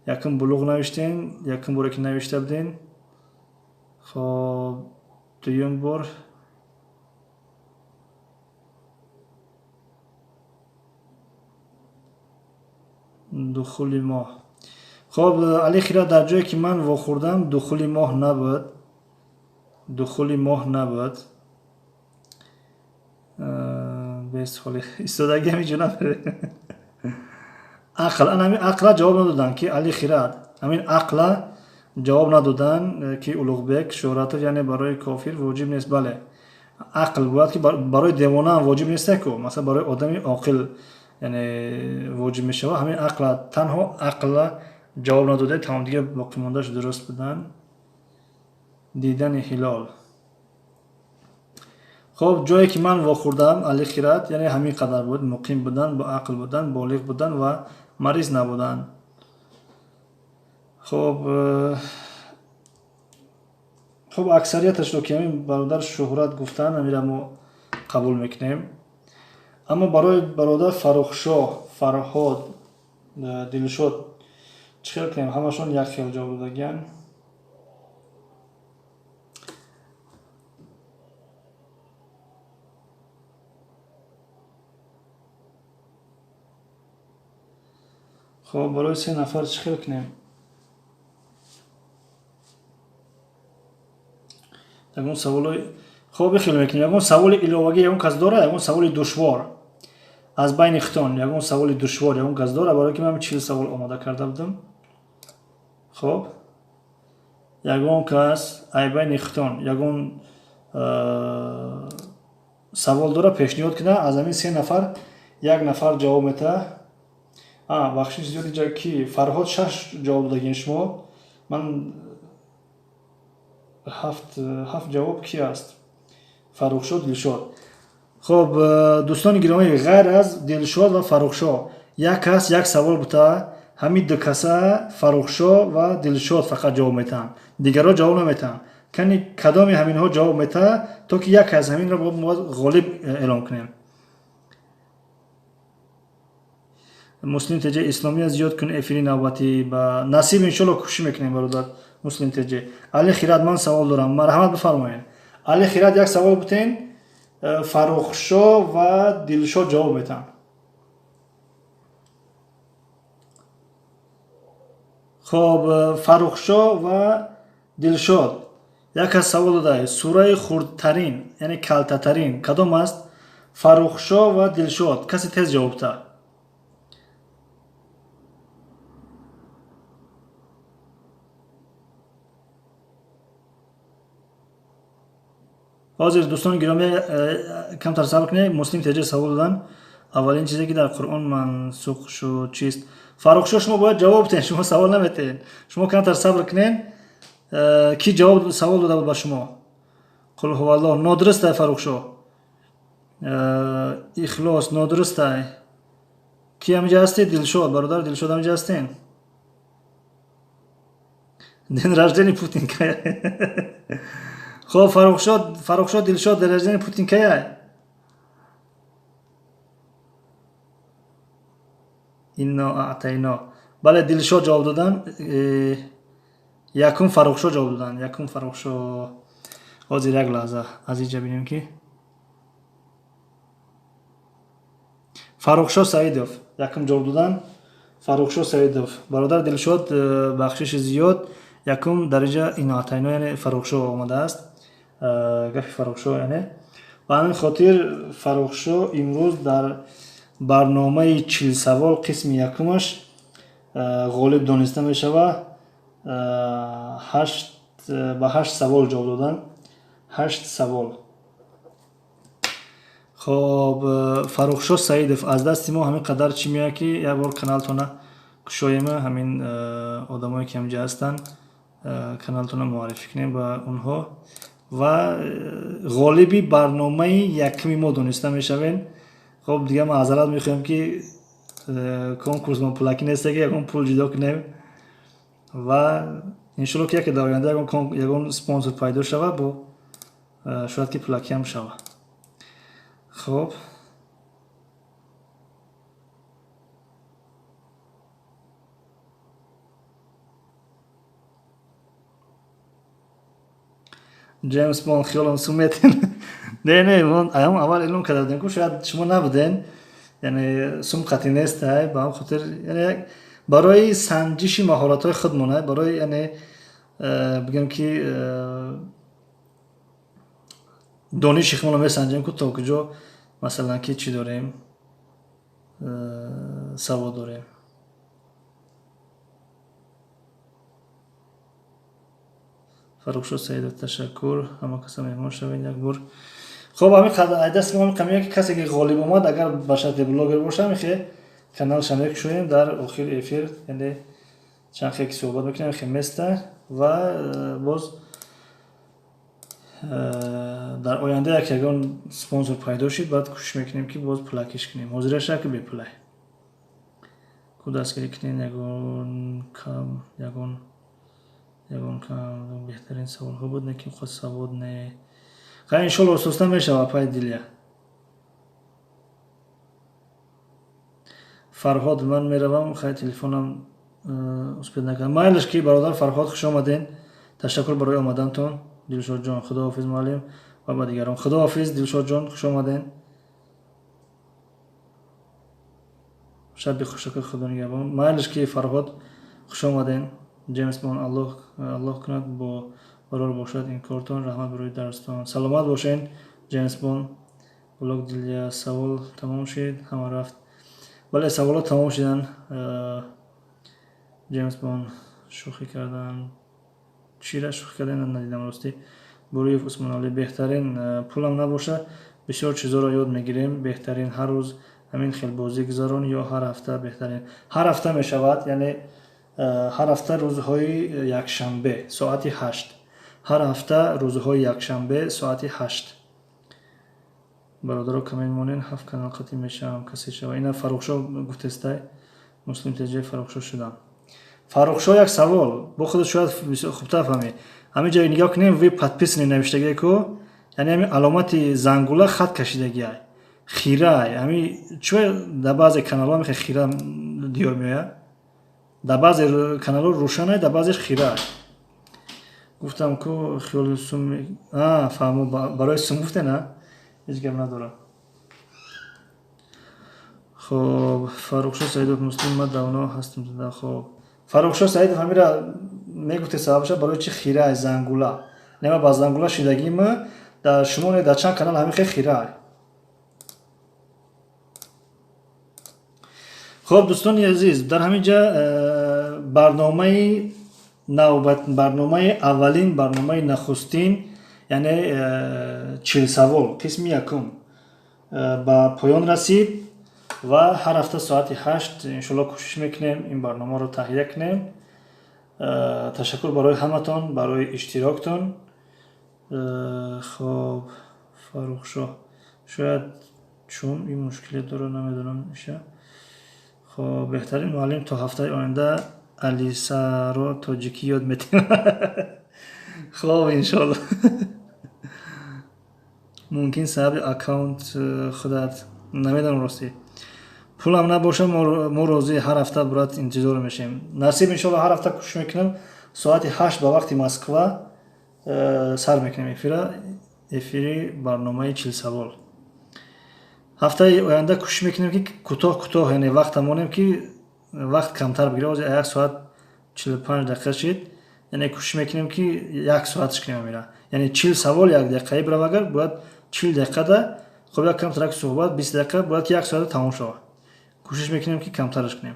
Якум булуғ навиштем, якум боре ки навишта будем. Хоб, дуюм бор духули моҳ. Хоб, Али Хират дар ҷое ки ман вохӯрдам духули моҳ набуд. Духули моҳ набуд. Бес холи истодаги ҳамин ҷо набуд. Ақл, ана ҳамин ақла ҷавоб надоданд ки Али Хират. Ҳамин ақла ҷавоб надоданд ки Улуғбек Шуҳратов, яъне барои кофир воҷиб нест. Бале, ақл бояд ки барои девона ҳам воҷиб нест ку, масалан барои одами оқил яъне воҷиб мешавад. Ҳамин ақла, танҳо ақла ҷавоб надода, тамом дига боқимондааш дуруст буданд. Дидани ҳилол. Хоб, ҷое ки ман вохӯрдам Али Хират, яъне ҳамин қадар буд: муқим будан, бо ақл будан, болиғ будан ва мариз набудан. Хоб, хоб, аксарияташро ки ҳамин бародар Шуҳрат гуфтанд, ҳаминро мо қабул мекунем. Аммо барои бародар Фаррухшоҳ, Фарҳод, Дилшод чӣ хел кунем? Ҳамашон як хел ҷавоб додагиянд. Хоб, барои се нафар чӣ хел кунем? Ягон саволои хоб бихел мекунем. Ягон саволи иловагӣ ягон кас дора? Ягон саволи душвор аз байни хитон, ягон саволи душвор ягон кас дора? Барои ки ман 40 савол омода карда будам. Хоб, ягон кас ай байни хитон ягон савол дора, пешниҳод кунад. Аз ҳамин се нафар як нафар ҷавоб метаҳад. Бахшиш зиёд инҷа ки Фарҳод 6 ҷавоб додагин шумо. Ман ҳафт ҷавоб ки аст? Фаррухшоҳ, Дилшод. Хоб, дӯстони гиромӣ, ғайр аз Дилшод ва Фаррухшоҳ як кас як савол бута, ҳамин ду каса Фаррухшоҳ ва Дилшод фақат ҷавоб метаҳанд, дигарро ҷавоб наметаҳанд. Кани кадоми ҳаминҳо ҷавоб метаҳад, то ки як аз ҳаминро мо ғолиб эълон кунем. Муслим теҷе исломия зиёд кун эфири навбатӣ ба насиб иншолло кӯшиш мекунем бародар Муслим теҷе. Али Хират, ман савол дорам, марҳамат бифармоед. Али Хират як савол бутен, Фаррухшоҳ ва Дилшод ҷавоб метаҳанд. Хоб, Фаррухшоҳ ва Дилшод як кас савол додае: сураи хурдтарин, яъне калтатарин кадом аст? Фаррухшоҳ ва Дилшод, касе тез ҷавоб та. Ҳозир дӯстони гиромӣ, камтар сабр кунед. Муслим теҷа савол доданд: аввалин чизе ки дар Қуръон мансух шуд чист? Фаррухшоҳ, шумо бояд ҷавоб диҳед, шумо савол наметиҳед. Шумо камтар сабр кунед. Ки ҷавоб савол дода буд ба шумо? Қул ҳуваллоҳ нодурустай Фаррухшоҳ. Ихлос нодурустай. Ки ҳаминҷа ҳастед? Дилшод, бародар Дилшод ҳаминҷа ҳастен? День рождения Путин кая? Хоб, Фаррухшоҳ, Дилшод, день рождения Путин кая? Инно аътайно. Бале, Дилшод ҷавоб додан. Якум Фаррухшо ҷавоб додан. Якум Фаррухшо. Ҳозир, як лаҳза, аз инҷа бинем, ки Фаррухшо Саидов якум ҷавоб додан. Фаррухшо Саидов. Бародар Дилшод, бахшиши зиёд. Якум дараҷа Инно аътайно, яъне Фаррухшо омадааст. Гапи Фаррухшо, яъне ба ҳамин хотир Фаррухшо имрӯз дар барномаи 40 савол қисми якумаш ғолиб дониста мешавад. Ҳашт ба ҳашт савол ҷавоб додан, ҳашт савол. Хоб, Фаррухшо Саидов, аз дасти мо ҳамин қадар чӣ меояд, ки як бор каналтона кушоема, ҳамин одамое ки ҳамҷа ҳастанд, каналтона муаррифӣ кунем ба онҳо ва ғолиби барномаи якуми мо дониста мешавем. Хоб, дигар маъзарат мехоҳем, ки конкурс мо пулакӣ неста, ки ягон пул ҷудо кунем, ва иншолло, ки яке дар оянда ягон спонсор пайдо шава, бо шояд ки пулакиам шава. Хоб, Ҷеймс Бонд, хиёлам суметен. Не, аям аввал эълон карда будем, ку шояд шумо набуден. Яъне сум қатъӣ нест, ба ҳам хотир, яъне барои санҷиши маҳоратҳои худмон, барои, яъне бигем, ки дониши худмонро месанҷем, ку то куҷо, масалан, ки чӣ дорем, савод дорем. Фаррухшо Саидов, ташаккур. Ҳама каса меҳмон шавед як бор. Хоб, ҳамин дасти мо ҳамин ки касе ки ғолиб омад, агар ба шарти блогер боша, мехе каналша мекушоем дар охири эфир, яъне чанд хе ки суҳбат мекунем, хе места ва боз дар оянда як ягон спонсор пайдо шид, баъд кӯшиш мекунем, ки боз пулакиш кунем. Ҳозираша ки бепулай ку дастгирӣ кунем. Ягон кам, ягон кам беҳтарин саволҳо буд, не ки худ савод не. Хай, иншолло, ососта мешава. Апай Дилия, Фарҳод, ман меравам, хай, телефонам успеть накардам. Майлаш ки, бародар Фарҳод, хуш омаден, ташаккур барои омадантон. Дилшодҷон, худоҳофиз, муаллим ва ба дигарон. Худоҳофиз, Дилшодҷон, хуш омаден. Шаби хушака, худо нигаҳбон. Майлаш ки, Фарҳод, хуш омаден. Ҷеймс Бонд, Аллоҳ кунад бо барор бошад ин кортон. Раҳмат барои дарстон, саломат бошен. Ҷеймс Бонд, блог Дилия, савол тамом шид, ҳама рафт. Бале, саволот тамом шуданд. Ҷеймс Бонд, шӯхӣ кардан, чира шӯхӣ кардан, надидам ростӣ. Буриев Усмоналӣ, беҳтарин. Пулам набоша, бисёр чизоро ёд мегирем. Беҳтарин. Ҳар рӯз ҳамин хел бозӣ гузарон ё ҳар ҳафта беҳтарин. Ҳар ҳафта мешавад, яъне ҳар ҳафта рӯзҳои якшанбе соати 8. Ҳар ҳафта рӯзҳои якшанбе соати 8. Бародаро, коммент монен, ҳафт канал қатъӣ мешавам, касе шава. Ина Фаррухшо гуфтестай, Муслим Теҷаи, Фаррухшо шудам. Фаррухшо, як савол, бо худат шояд хубтар фаҳмӣ. Ҳамин ҷо нигоҳ кунем, «Вы подписаны» навиштагие ку, яъне ҳамин аломати зангула хат кашидагиай, хирай. Ҳами чӯ дар баъзе каналҳо мехе хира диёр меояд, дар баъзе каналҳо рӯшанай, дар баъзеш хирай. Гуфтам ку, хиёли сум фаҳмо, барои сум гуфте, на, ҳеҷ гап надорам. Хоб, Фаррухшо Саидов, Муслим, ма давно ҳастам. Хоб, Фаррухшо Саидов, ҳамира мегуфте, сабабша барои чи хирай зангула? Нема ба зангула шидагима дар шумо, дар чанд канал ҳамин хе хирай. Хоб, дӯстони азиз, дар ҳамин ҷа барномаи навбат, барномаи аввалин, барномаи нахустин, яъне 40 савол қисми якум ба поён расид ва ҳар ҳафта соати 8 иншоалло кӯшиш мекунем ин барномаро таҳия кунем. Ташаккур барои ҳаматон, барои иштироктон. Хоб, Фаррухшоҳ, шояд чун ин мушкиле дорад, намедонам иша. Хоб, беҳтарин муаллим, то ҳафтаи оянда Алисаро тоҷикӣ ёд метиҳам. Хоб, иншоалло. Мумкин сабаби аккаунт худат, намедонам ростӣ. Пулам набоша, мо розӣ, ҳар ҳафта брат интизор мешем. Насиб, иншоалло, ҳар ҳафта кӯшиш мекунам, соати 8 ба вақти Москва сар мекунем эфира, эфири барномаи 40 савол. Ҳафтаи оянда кӯшиш мекунем, ки кӯтоҳ кӯтоҳ, яъне вақта монем, ки вақт камтар бигирад. Ҳозир 1 соат 45 дақиқа шид, яъне кӯшиш мекунем, ки як соатш кунем амира. Яъне 40 савол як дақиқаи бирав, агар бояд 40 дақиқада, хоб, як камтарак суҳбат 20 дақиқа, бояд ки як соата тамом шавад. Кӯшиш мекунем, ки камтараш кунем.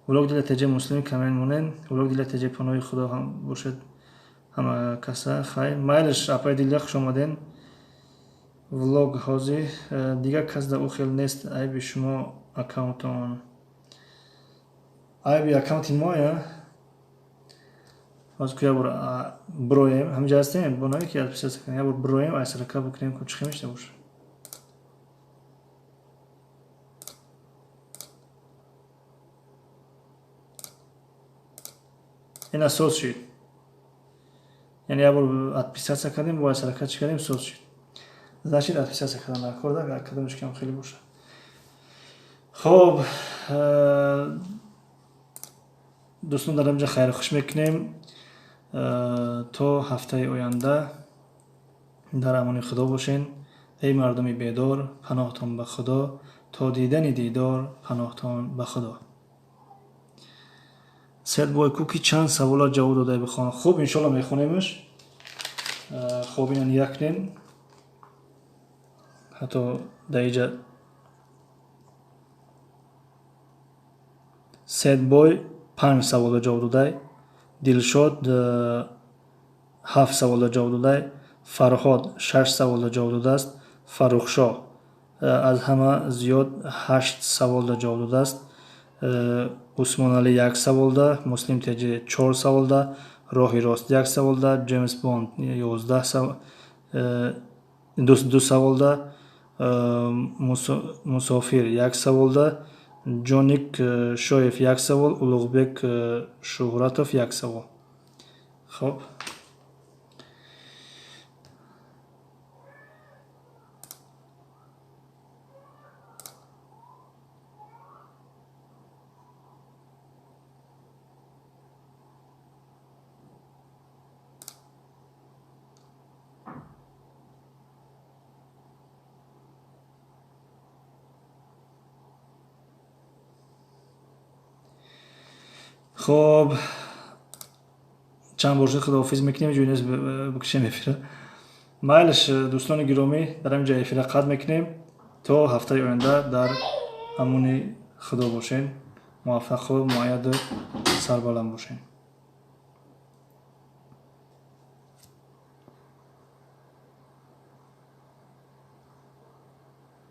Влог Дила ТЖ, Муслим, коммент монен. Влог Дила ТЖ, паноҳи Худо ҳам бошед ҳама каса. Хайр, майлиш, апай Дилия, хуш омаден. Влог ҳозир дигар кас да ӯ хел нест. Айби шумо аккаунтон, айби аккаунти мо я. Ҳозир ку як бор бироем, ҳаминҷа ҳастем, бо наве ки отписаться кунем, як бор бироем, айсарака бикунем, ку чӣ хел мешта боша. Ина соз шид, яъне як бор отписаться кардем, бо айсарака чӣ кардем, соз шид. Значит, отписаться кардан дар кор да, кадомеш кам хеле боша. Хоб, дӯстон, дар инҷа хайру хуш мекунем то ҳафтаи оянда. Дар амони Худо бошен. Эй мардуми бедор, паноҳтон ба Худо, то дидани дидор, паноҳтон ба Худо. Седбой ку, ки чанд савола ҷавоб додай, бихон. Хуб, иншоалло, мехонемаш. Хоб, ина нигаҳ кунем, ҳатто дар иҷа Седбой панҷ саволда ҷавоб додай, Дилшод ҳафт саволда ҷавоб додай, Фарҳод шаш саволда ҷавоб додааст, Фаррухшоҳ аз ҳама зиёд ҳашт саволда ҷавоб додааст, Усмоналӣ як саволда, Муслим Теҷи чор саволда, Роҳи рост як саволда, Ҷеймс Бонд 11 ду саволда, Мусофир як саволда, Ҷоник Шоев як савол, Улуғбек Шуҳратов як савол. Хоб. Хоб, чанд бор шуд, худоҳофиз мекунем, ҷои нест бикушем эфира. Майлиш, дӯстони гиромӣ, дар ҳамин ҷо эфира қатъ мекунем. То ҳафтаи оянда дар амони Худо бошен, муваффақу муайяду сарбаланд бошен.